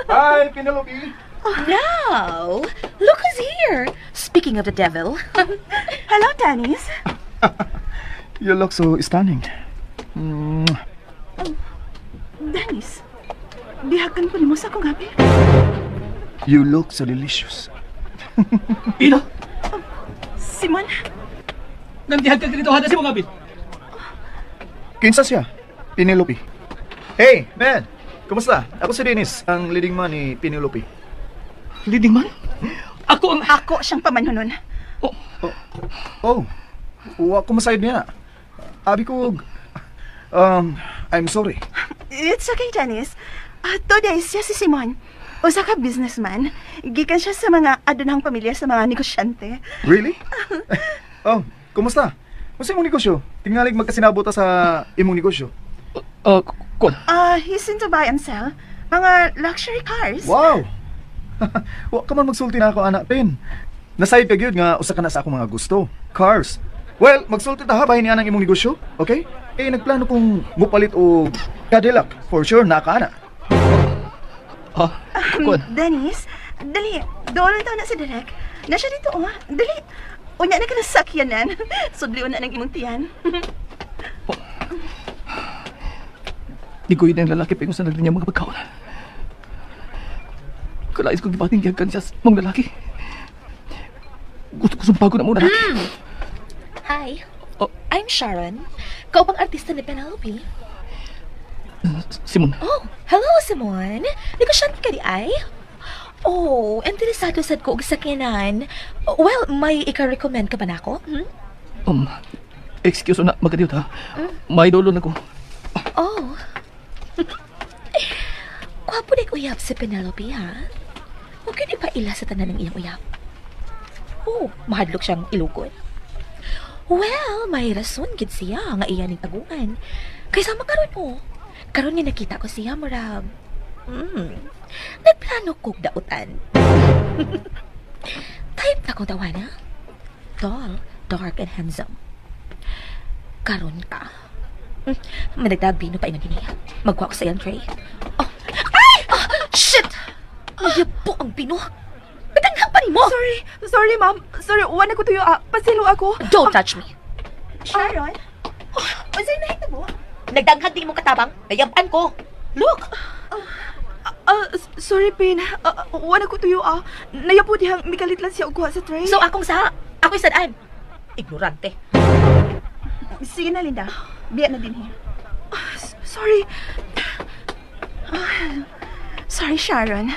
Hi, Penelope. Now, look who's here. Speaking of the devil. Hello, Dennis. You look so stunning. Dennis, bihagan ko nimo sa akong gabi. You look so delicious. Pina! Simon? Nandihag ka ganito, hada si mong abil. Kinsa siya? Penelope. Hey, man! Kumusta? Ako si Dennis, ang leading man ni Penelope. Leading man? Ako ang... Ako siyang pamanhonon. Oh, oh. Wa ko masayod niya. Abi ko... I'm sorry. It's okay, Dennis. Today siya si Simon. Usa ka businessman. Gikan siya sa mga adunang pamilya sa mga negosyante. Really? Oh, kumusta? Kumusta imong negosyo? Tingalig magkasinabot ta sa imong negosyo. Kon. He's into buy and sell. Mga luxury cars. Wow! Wa ka man magsulti na ako, anak, Pin. Nasayod ka gyud nga usa ka na sa akong mga gusto. Cars. Well, magsulti ta ha, bahin niya ng imong negosyo, okay? Eh, nagplano kong mupalit og Cadillac. For sure, naa ka ana. Dennis, dali. Doon lang na si Derek. Na siya dito, oh. Dali. Unya na ka na sa sakyanan. Sudlion na ng imong tiyan. Di ko yun ang lalaki pero sa nagdala niya mga pagkaon. Kalais kong gibating gihagan siya sa mong lalaki. Gusto ko sumpago na mong lalaki. Hi. Oh. I'm Sharon. Kaupang artista ni Penelope. Simon. Oh, hello Simon. Negosyante ka di ay? Oh, interesado sad ko og sakyanan. Well, may ika-recommend ka ba nako? Hmm? Excuse na, magkadiyot ha. May dulo na ko. Oh. Kwapo na uyab si Penelope, ha? Huwag yun ipaila sa tanan ng iyang uyab. Oh, mahadlok siyang ilugon. Well, may rason gid siya nga iya ning taguan. Kaysa makaron oh. Karon nga nakita ko siya, murag. Nagplano kog dautan. Type na kong tawana. Tall, dark, and handsome. Karon ka. Managdag bino pa inang niya. Magkuha ko sa iyang tray. Oh. Ay! Oh, shit! Mayabo ang bino. Batanghang pa nimo! Sorry, ma'am. Sorry, wala ko tuyo. Pasilo ako. Don't touch me. Sharon? Oh, unsay nahitabo? Nagdanghag din mong katabang. Nayaban ko. Look! Sorry, Pin. Wala ko tuyo, Nayapo dihang mikalit lang siya og kuha sa tray. So, akong sa... Ako'y sadaan. Ignorante. Sige na, Linda. Biya na din here. Sorry. Sorry, Sharon.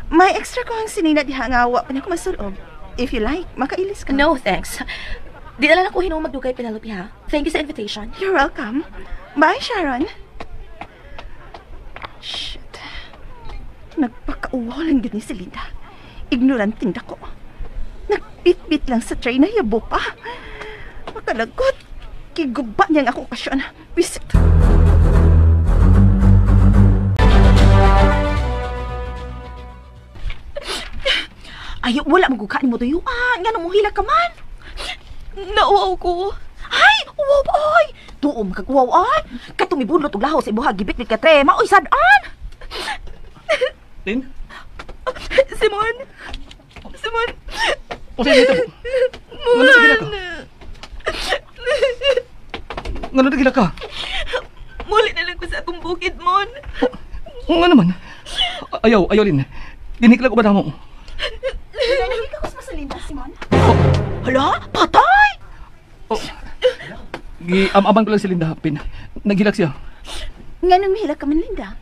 May extra ko ang sinina diha nga wa pa na ko masulob. If you like, makailis ka. No, thanks. Di na lang ako hinuong magdugay, Penelope, ha? Thank you sa invitation. You're welcome. Bye, Sharon. Shit. Nagpakauwaw lang yun ni si Linda. Ignoranting dako. Nagbit-bit lang sa tray na yabo pa. Makalagot. Kiguba niyang ako okasyon. Bisit. Ay, wala magukaan mo tuyo. Nga nang muhila ka man. Nauwaw ko. Ay, uwaw ba, ay. Tuo makagwaw, ay. Katumibunlot og laho sa ibuha, gibit-bit ka tre. Maoy sad-an. Lin? Simon! Simon! O sa'yo nito. Ngano nagila ka? Ngano nagila ka? Muli na lang ko sa akong bukid, Mon. Oo nga naman. Ayaw, ayaw, Lin. Dinikla ko ba na mo? Nalagay ka sa Linda, Simon. Hala, patay! Oh. Gi-am-aman ko lang si Linda, Pin. Naghilak siya. Nganong mihilak ka man, Linda?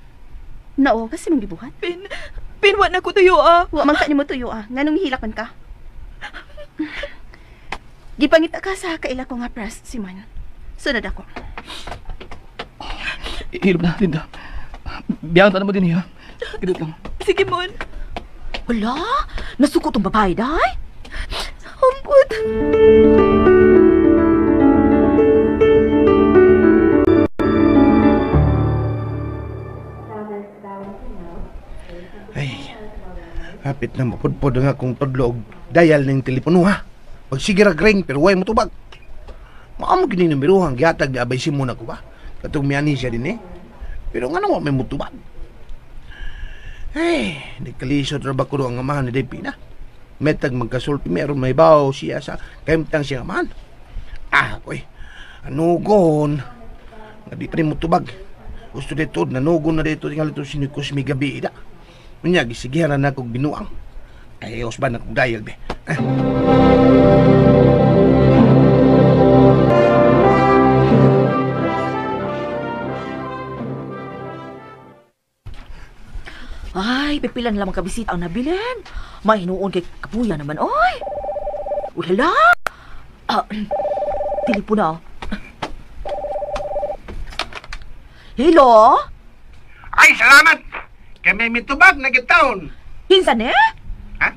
Nauwaw ka si mong gibuhat? Pin, wa na ko tuyo, ah. Wa man ka nimo tuyo, ah. Nganong mihilak man ka? Gipangita ka sa kaila ko nga press, Simon. Sunod ako. Hilom na, Linda. Biyaan ta na mo din, ha? Kidot lang. Sige, Mon. Wala? Nasuko tong babae, day. Ampot. Ay, hapit na mapudpod ang akong tudlo og dial ng telepono ha. Pagsigira ring pero way motubag. Maamo gini numerohang gihatag ni Abay Simon ako ba? Katong miani siya din eh. Pero nga wa may motubag. Ay, nagkalisod ra ba kuno ang amahan ni Day Pina? Metag magkasulti meron may bawo siya sa kaimtang siya amahan. Ah, koy. Anugon. Nga di pa rin motubag. Gusto dito, nanugon na dito tingali to si Cosme gabi ida. Unya, gisigihan na akong binuang. Ay, usban akong dial be. Ah. Ay, pipilan lamang kabisita ang nabilin. Mahinuon kay kapuya naman, oy. Uy, hala. Ah, telepono. Hello? Ay, salamat! Kay may mitubag na gitaon. Kinsa ne? Ha?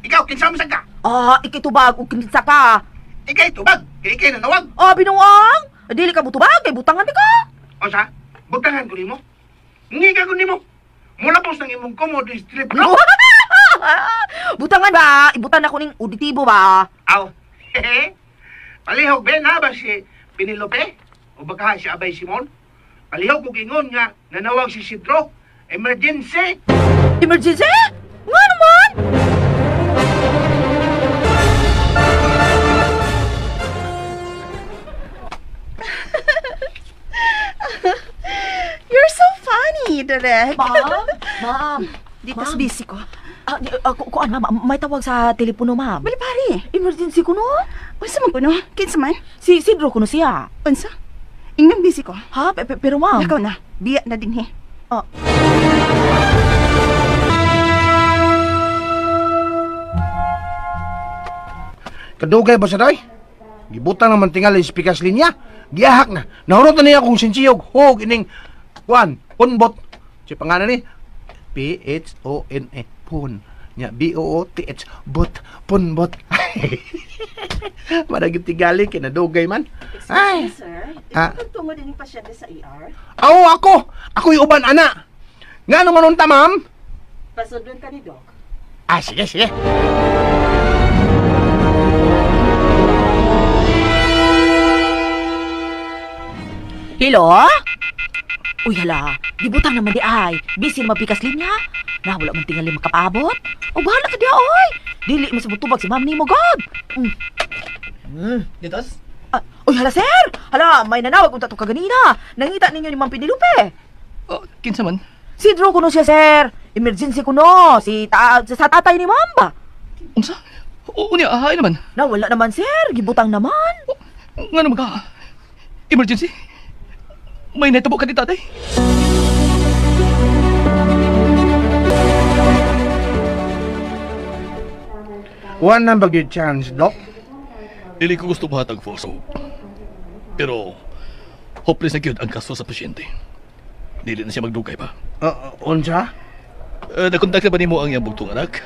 Ikaw, kinsa mo ka? Ah, ikitubag o kinsa ka. Ikay tubag, kay ikay nanawag. Ah, binuang! Dili ka butubag, kay butangan di ka. O sa, butangan ko nimo. Ngiga ko nimo. Mula pos ng imong komodo strip no? Butangan ba? Ibutan ako ning auditibo ba? Aw. Palihog be na ba si Penelope? O baka si Abay Simon? Palihog ko gingon nga nanawag si Sidro. Emergency! Emergency? Nga naman! You're so funny, Direk. Ma'am? Ma'am? Di tas busy ko. Kuan, ma'am. May tawag sa telepono, ma'am. Bali, pare. Emergency ko, no? Unsa man kuno? Kinsa man? Si Sidro kuno siya. Unsa? Ingnan busy ko. Ha? Pero ma'am. Ikaw na. Biya na din, he. Ah. Kadugay ba sa day? Gibutang naman tingali sa pikas linya. Giyahak na. Nahurot na niya akong sinsiyog. Hog ining kuan, punbot. Si pangalan ni P-H-O-N-E. Pun. Nya B-O-O-T-H. Bot. Punbot. Maragit tigali kinadugay man. Excuse me, sir. Ah. Ikaw tungo din yung pasyente sa ER? Aw, ako! Ako'y uban, ana! Nga naman unta, ma'am? Pasundon ka ni Doc. Ah, sige, sige. Hello? Uy, hala. Gibutang naman di ay. Busy na mapikas linya. Na, wala mong tingali makapaabot. O, bahala ka diya, oy. Dili mo sa butubag si ma'am ni mo, God. Mm. Ditos? Ah, uy, hala, sir. Hala, may nanawag unta to kaganina. Nangita ninyo ni Ma'am Penelope. Oh, kinsa man? Sidro kuno siya, sir. Emergency kuno. Si sa tatay ni ma'am ba? Unsa? Unya, ahay naman. Na, wala naman, sir. Gibutang naman. Nga naman ka? Emergency? May netabo ka di tatay? One number good chance, Doc. Dili ko gusto mahatag false hope. Pero, hopeless na gyud ang kaso sa pasyente. Dili na siya magdugay pa. Unsa? Nakontak na ba nimo ang iyang bugtong anak?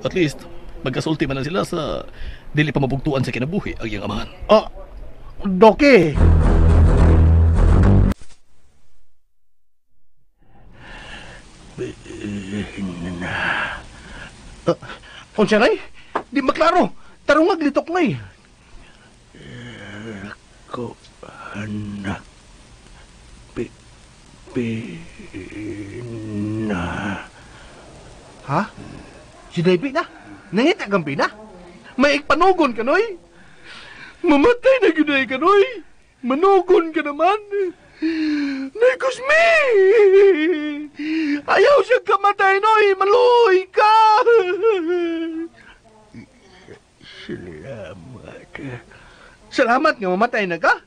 At least, magkasulti man na sila sa dili pa mabugtuan sa kinabuhi ang iyang amahan. Oh, Doc eh. Unsa ray? Di maklaro. Tarong maglitok ngay. Ko anak Pina. Ha? Si Day Pina? Nangita kang Pina? May ikpanugon ka, noy? Mamatay na gyud ka, noy? Manugon ka naman. Nay Cosme! Ayaw siya kamatay, noy! Maluoy ka! Salamat. Salamat nga mamatay na ka?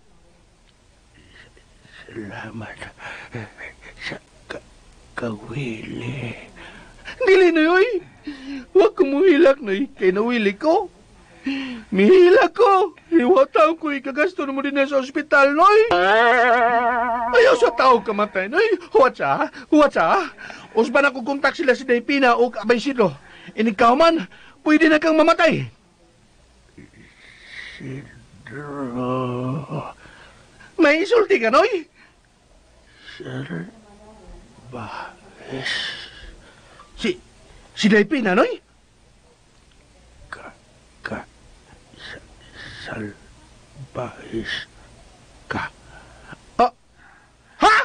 Salamat sa kawili. Dili na yoy. Huwag ko muhilak na kay nawili ko. Mihilak ko. Iwataw ko ikagasto mo din sa ospital, noy. Ayaw sa tao kamatay, noy. Huwat sa, huwat sa. Usban ako kontak sila si Daypina o Abay Sidro. Inikaw man, pwede na kang mamatay. Isidro. May isulti ka, Noy? Salbahes. Si Daypina, Noy? Ka salbahis ka. Ah, ha?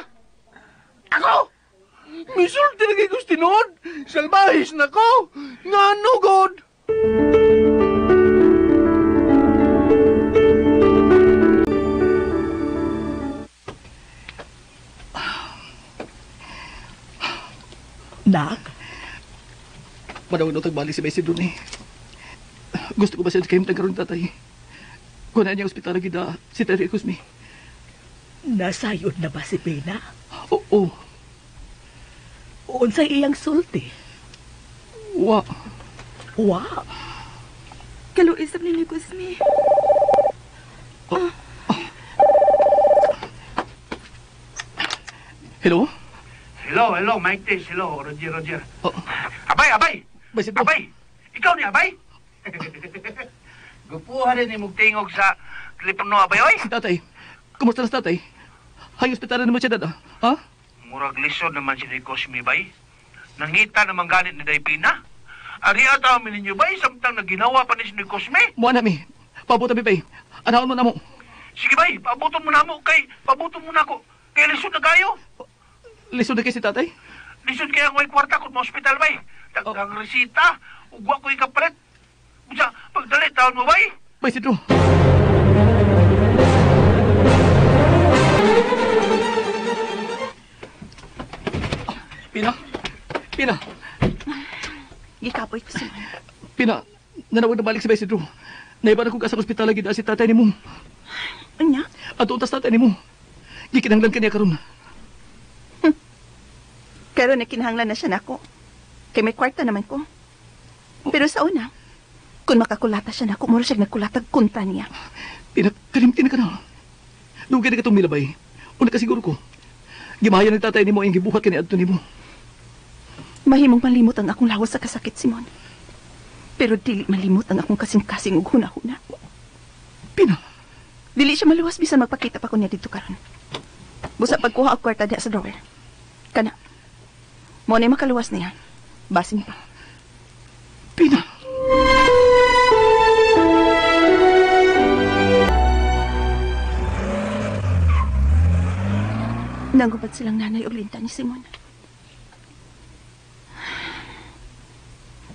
Ako? Misulti na kay Gustinod? Salbahis na ko? Nga God? Nak? Manawag na tagbalik si Bessie doon eh. Gusto ko ba siya kayong tagkaroon, tatay? Kung na niya ospital kita, si Terry Cosme. Nasayod na ba si Pina? Oo. Unsay iyang sulti? Wa. Wa? Kaluisap ninyo, Cosme. Oh. Oh. Hello? Hello, hello, Mike Tess. Hello, Roger, Roger. Oh. Abay, abay! Abay! Ikaw ni Abay? Gupuha rin ni mugtingog sa telepono, Abay, oy! Si tatay. Kumusta na si tatay? Hay, ospital naman siya, dada. Ha? Murag lisod naman si ni Cosme, bay. Nangita naman ganit ni Daypina. Ari ata amin ninyo, bay, samtang naginawa pa ni si ni Cosme. Muha nami. Pabutan mi, bay. Anahon mo na mo. Sige, bay. Pabuton mo na mo. Kay, pabuton mo na ako. Kay lisod na kayo. Lisod na kay si tatay? Lisod kaya ang may kwarta kung ma-hospital, bay. Daghang resita. Ugwa ko'y kapalit. Usa, pagdali, taon mo, bay. Bay, Sidro. Pina? Pina? Gikapoy ko siya. Pina, nanawag na balik si Bay Sidro. Naiba na kong kasang ospital lagi na si tatay ni mo. Anya? Ato untas tatay ni mo. Gikinahanglan ka niya karon. Pero nakinahanglan na siya nako. Kay may kwarta naman ko. Pero sa una, kung makakulata siya nako, mura siya nagkulatag kontra niya. Pinakalimtin ka na. Dugay na katong milabay. Una ka siguro ko. Gimaya ng tatay ni mo ang gibuhat ka ni adto ni mo. Mahimong malimot ang akong lawas sa kasakit, Simon. Pero dili malimot ang akong kasing-kasing ug huna-huna. Pina! Dili siya maluwas bisan magpakita pa ko niya dito karon. Busa pagkuha og kwarta diha sa drawer. Kana. Mo na makaluwas niya. Basin pa. Pina! Nanggubat silang nanay og linta ni Simon.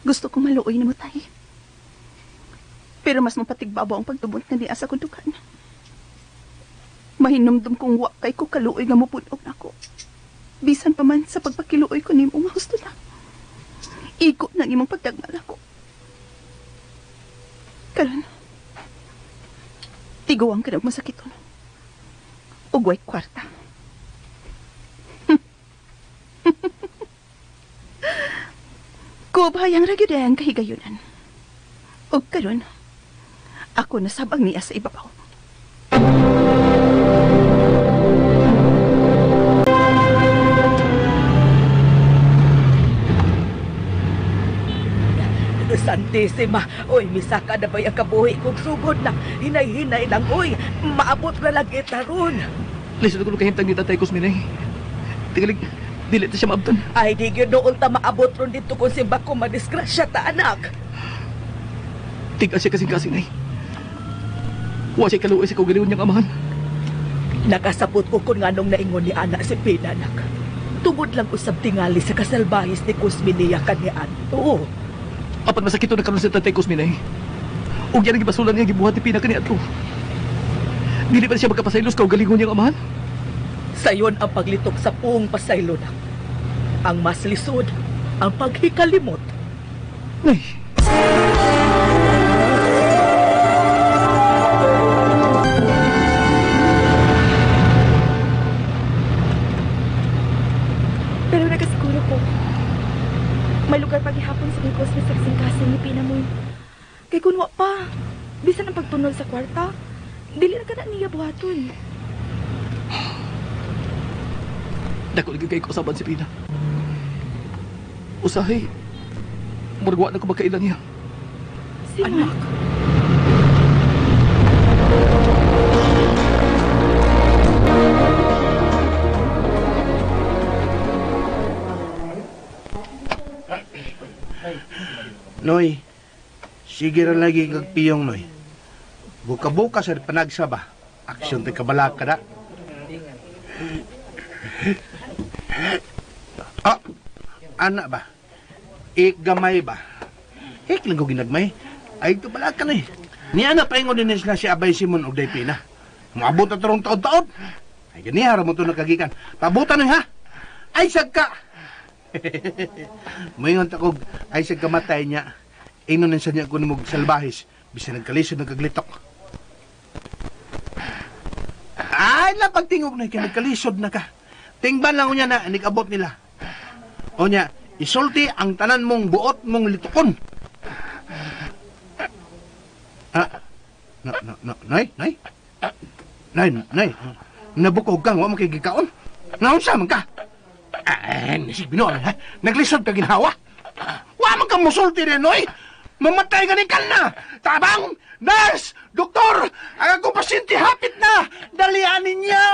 Gusto kong maluoy na mo tayo. Pero mas mapatigbabaw ang pagtubot na niya sa kundukan. Mahinumdum kong wa kay ko kaluoy nga mupunog nako. Bisan pa man sa pagpakiluoy ko nimo nga husto na. Igo ng imong pagdagmal ako. Karon, tiguang ka na masakiton. Ugway kwarta. Kubhayang ragyud ang kahigayunan. Ug karon, ako nasabang niya sa ibabaw. Santisima, oy, misaka na ba'y ang kabuhi kong sugod na hinay-hinay lang, oy, maabot na lang itaron. Lisod ko kahimtang ni Tatay Cosme, nay. Tigalig, dili ta siya maabtan. Ay, di gyud noon ta maabot ron dito kung simba ko madisgrasya ta, anak. Tiga siya kasing-kasing, nay. Wa siya kaluoy sa kaugalingon niyang amahan. Nakasabot ko kung nganong naingon ni anak si Pina, anak. Tungod lang usab tingali sa kasalbahis ni Cosme niya kaniadto. Apan masakit na karon sa Tatay Cosme, nay. Ug yan ang gibasulan niya gibuhat ni Pina kaniadto. Dili pa siya magkapasaylos kaugalingon niyang amahan. Sayon ang paglitok sa puong pasaylo na. Ang mas lisod, ang paghikalimot. Nay! Pero nagasiguro ko, may lugar paghihapon sa Cosme sa kasing-kasing ni Pina mo. Kay kun wa pa, bisan ang pagtunol sa kwarta, dili na ka na niya buhaton. Dako lagi kay kausaban si Pina. Usahay, Murag wa na ko magkailan niya. Simon. Anak. Noy, sige ra lagi kag piyong, Noy. Buka-buka sa panagsa ba? Aksyon tay kabalaka na. Ah, ana ba? Ik gamay ba? Ik lang ko ginagmay. Ay, ito balaka na eh. Niya na paingon din sila si Abay Simon og Daypina. Moabot na tarong taod-taod. Ay, ganiha ra mo ito nakagikan. Pabutan na ha? Ay, sagka! Moingon ta kog ay sa kamatay niya. Ingnon sa niya kuno mog salbahis bisan nagkalisod nagkaglitok. Ay la pagtingog na kay nagkalisod na ka. Tingban lang unya na nigabot nila. Unya isulti ang tanan mong buot mong litukon. Ah, no no no nay nay. Nay nay. Nabukog kang wa man kay gikaon. Naunsa man ka? Ay, nisig binuan, ha? Naglisod ka ginhawa? Wa man ka musulti rin, oy! Mamatay ka ni na! Tabang! Nurse! Doktor! Ang akong pasyente hapit na! Dalian ninyo!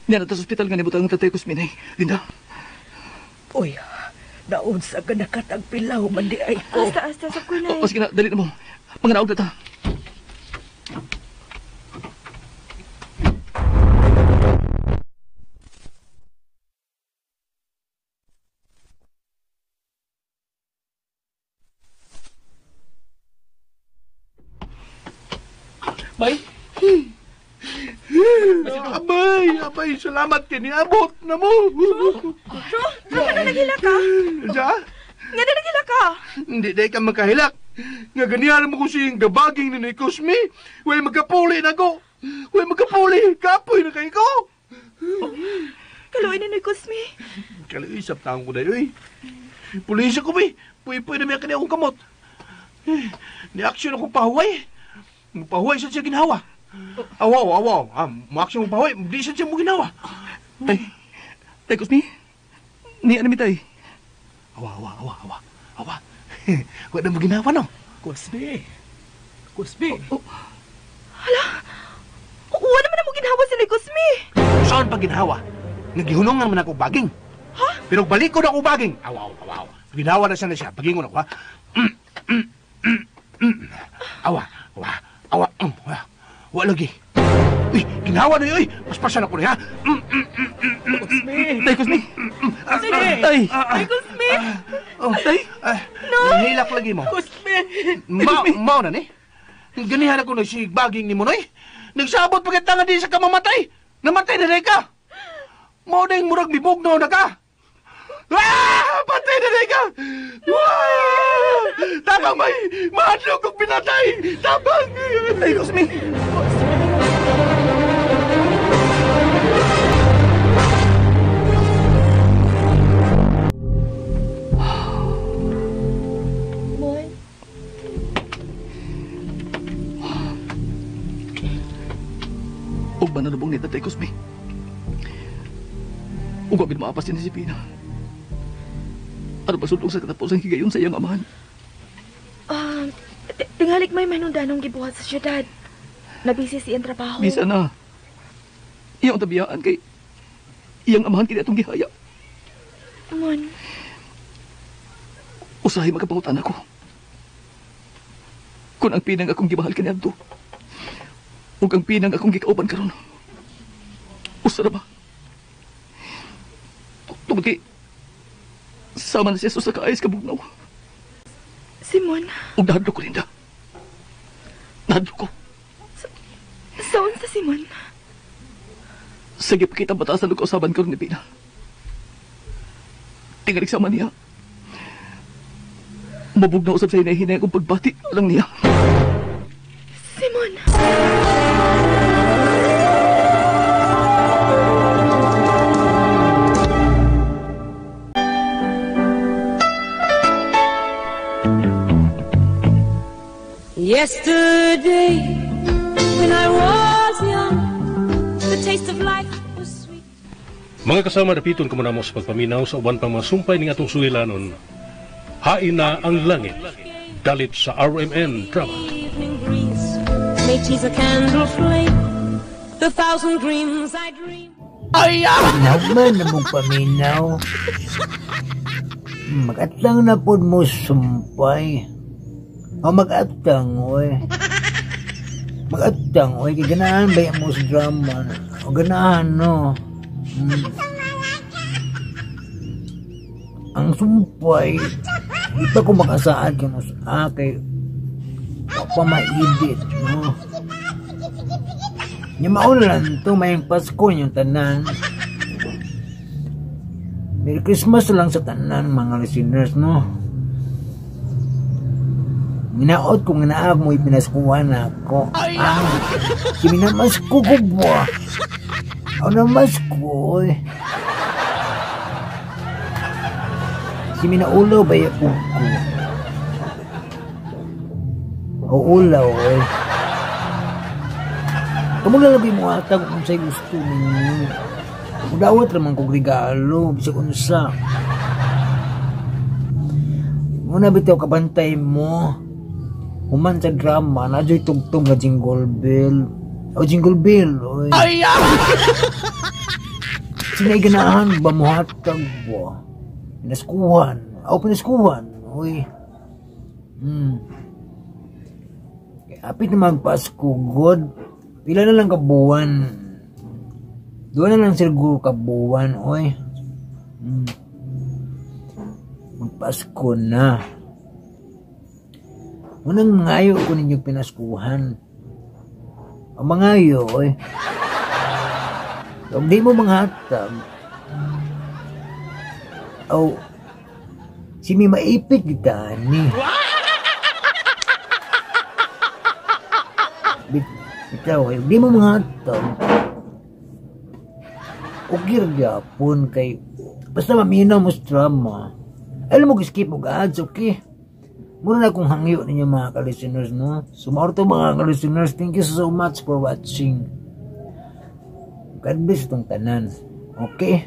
Niya na sa ospital nga nibutang ang tatay Cosme, Linda. Uy, naunsa ka nakatagpilaw man di ay ko. Asta, sa kunay. O, sige na, dali na mo. Mga naog na ta. Bay? Abay, abay, salamat kay niabot na mo. Ro, nga na naghilak ka? Sa? Nga na naghilak ka? Hindi dahil ka makahilak. Nga ganihan mo ko siyang gabaging ni Cosme. Huwag magkapuli na ko. Huwag magkapuli. Kapoy na kayo ko. Kaluoy na ni Cosme. Kaluoy, sabtahan ko na yun. Pulis ako ba. Puy-puy na may kanya akong kamot. Ni-action akong pahuway. Pahuway sa siya ginawa. Awaw, awaw. Ma-action mo pahuway. Di sa siya mo ginawa. Tay, tay Cosme. Ni ano mi tay? Awa, awa, awa, awa. Awa. Wala mo ginawa, no? Cosme. Cosme. Oh. Hala. Wala naman mo ginawa si Cosme. Saan pa ginawa? Nagihunongan man ako baging. Ha? Pero balik ko na ako baging. Awaw, awaw. Ginawa na siya na siya. Bagingon ako, ha? Awa, awa, awa. Wa lagi. Uy, ginawa na yun. Uy, paspasan ako na, ha? Cosme. Tay, Cosme. Cosme. Tay. Tay, Cosme. Tay. No. Nahilak lagi mo. Cosme. Mao na ni. Ganihan ako nagsigbaging ni mo, noy. Nagsabot pa kita nga di sa kamamatay. Namatay na ka. Mao na yung murag mibugnaw na ka. Ah! Patay na ka! Wow! Tabang may mahadlok kong pinatay! Tabang! Tay, Cosme. Mon. Ug manalubong ni Tatay Cosme. Ug abin maapas din si Pina. Ano pa sulong sa katapusang higayon sa iyang amahan? Tinghalik may manundanong gibuhat sa syudad. Nabisi siyang trabaho. Bisa na. Iyang tabiyaan kay iyang amahan kini atong gihaya. Mon. Usahay makapangutan ako. Kung ang pinang akong gimahal kaniadto, ug ang pinang akong gikauban karon. Usa ra ba? Tungod kay sama na siya sa kaayos kabugnaw. Simon. Ug nahadlok ko, Linda. Nahadlok ko. Saan sa Simon? Sige, pakita batasan og kausaban karon ni Pina. Tingalig sama niya. Mabugnaw usab sa hinahinay akong pagbati lang niya. Simon! Yesterday, when I taste of life was sweet. Mga kasama, dapiton kamo namo sa pagpaminaw sa uban pang mga sumpay ning atong sugilanon. Hain na ang langit. Dalit sa RMN Drama. Evening breeze may tease a candle flame. The thousand dreams I dream. Nagman na mong paminaw. Magatlang na pod mo sumpay. O magatang, oy. Magatang, oy. Kay ganahan ba mo sa drama? O ganahan, no? Ang sumpay, di pa ko makasaad kung kay pa maidit, no? Nya mauna lang to, may Pasko yung tanan. Merry Christmas lang sa tanan, mga listeners, no? Ginaot ko nga naag mo ipinaskuhan ako. Ah, kiminamasko ko ba? Ako namasko, eh. Si minaulaw ba yung ko? O ulaw, eh. Kamu lalagay mo atag kung sa'y gusto ninyo. Mudawat raman kong regalo, bisag unsa. Muna bitaw kabantay mo. Human sa drama, na adyo'y tugtog nga jingle bell. O jingle bell, oy. Ay! Sinay ganahan ba mo hatag ba? Pinaskuhan. O pinaskuhan, oy. Apit na magpasko, God. Pila na lang kabuwan. Doon na lang siguro kabuwan, oy. Magpasko na. Unang mangayo ko ninyong pinaskuhan. Ang mangayo, oy. Kung di mo manghatag, o, si mi maipit kita ni. Bitaw, oy, di mo manghatag, okay gyapon kay basta maminaw mo sa drama. Alam mo, skip mo ads, okay? Muna na kong hangyo ninyo mga ka-listeners, no? So, mauro to mga ka-listeners, thank you so much for watching. God bless itong tanan. Okay?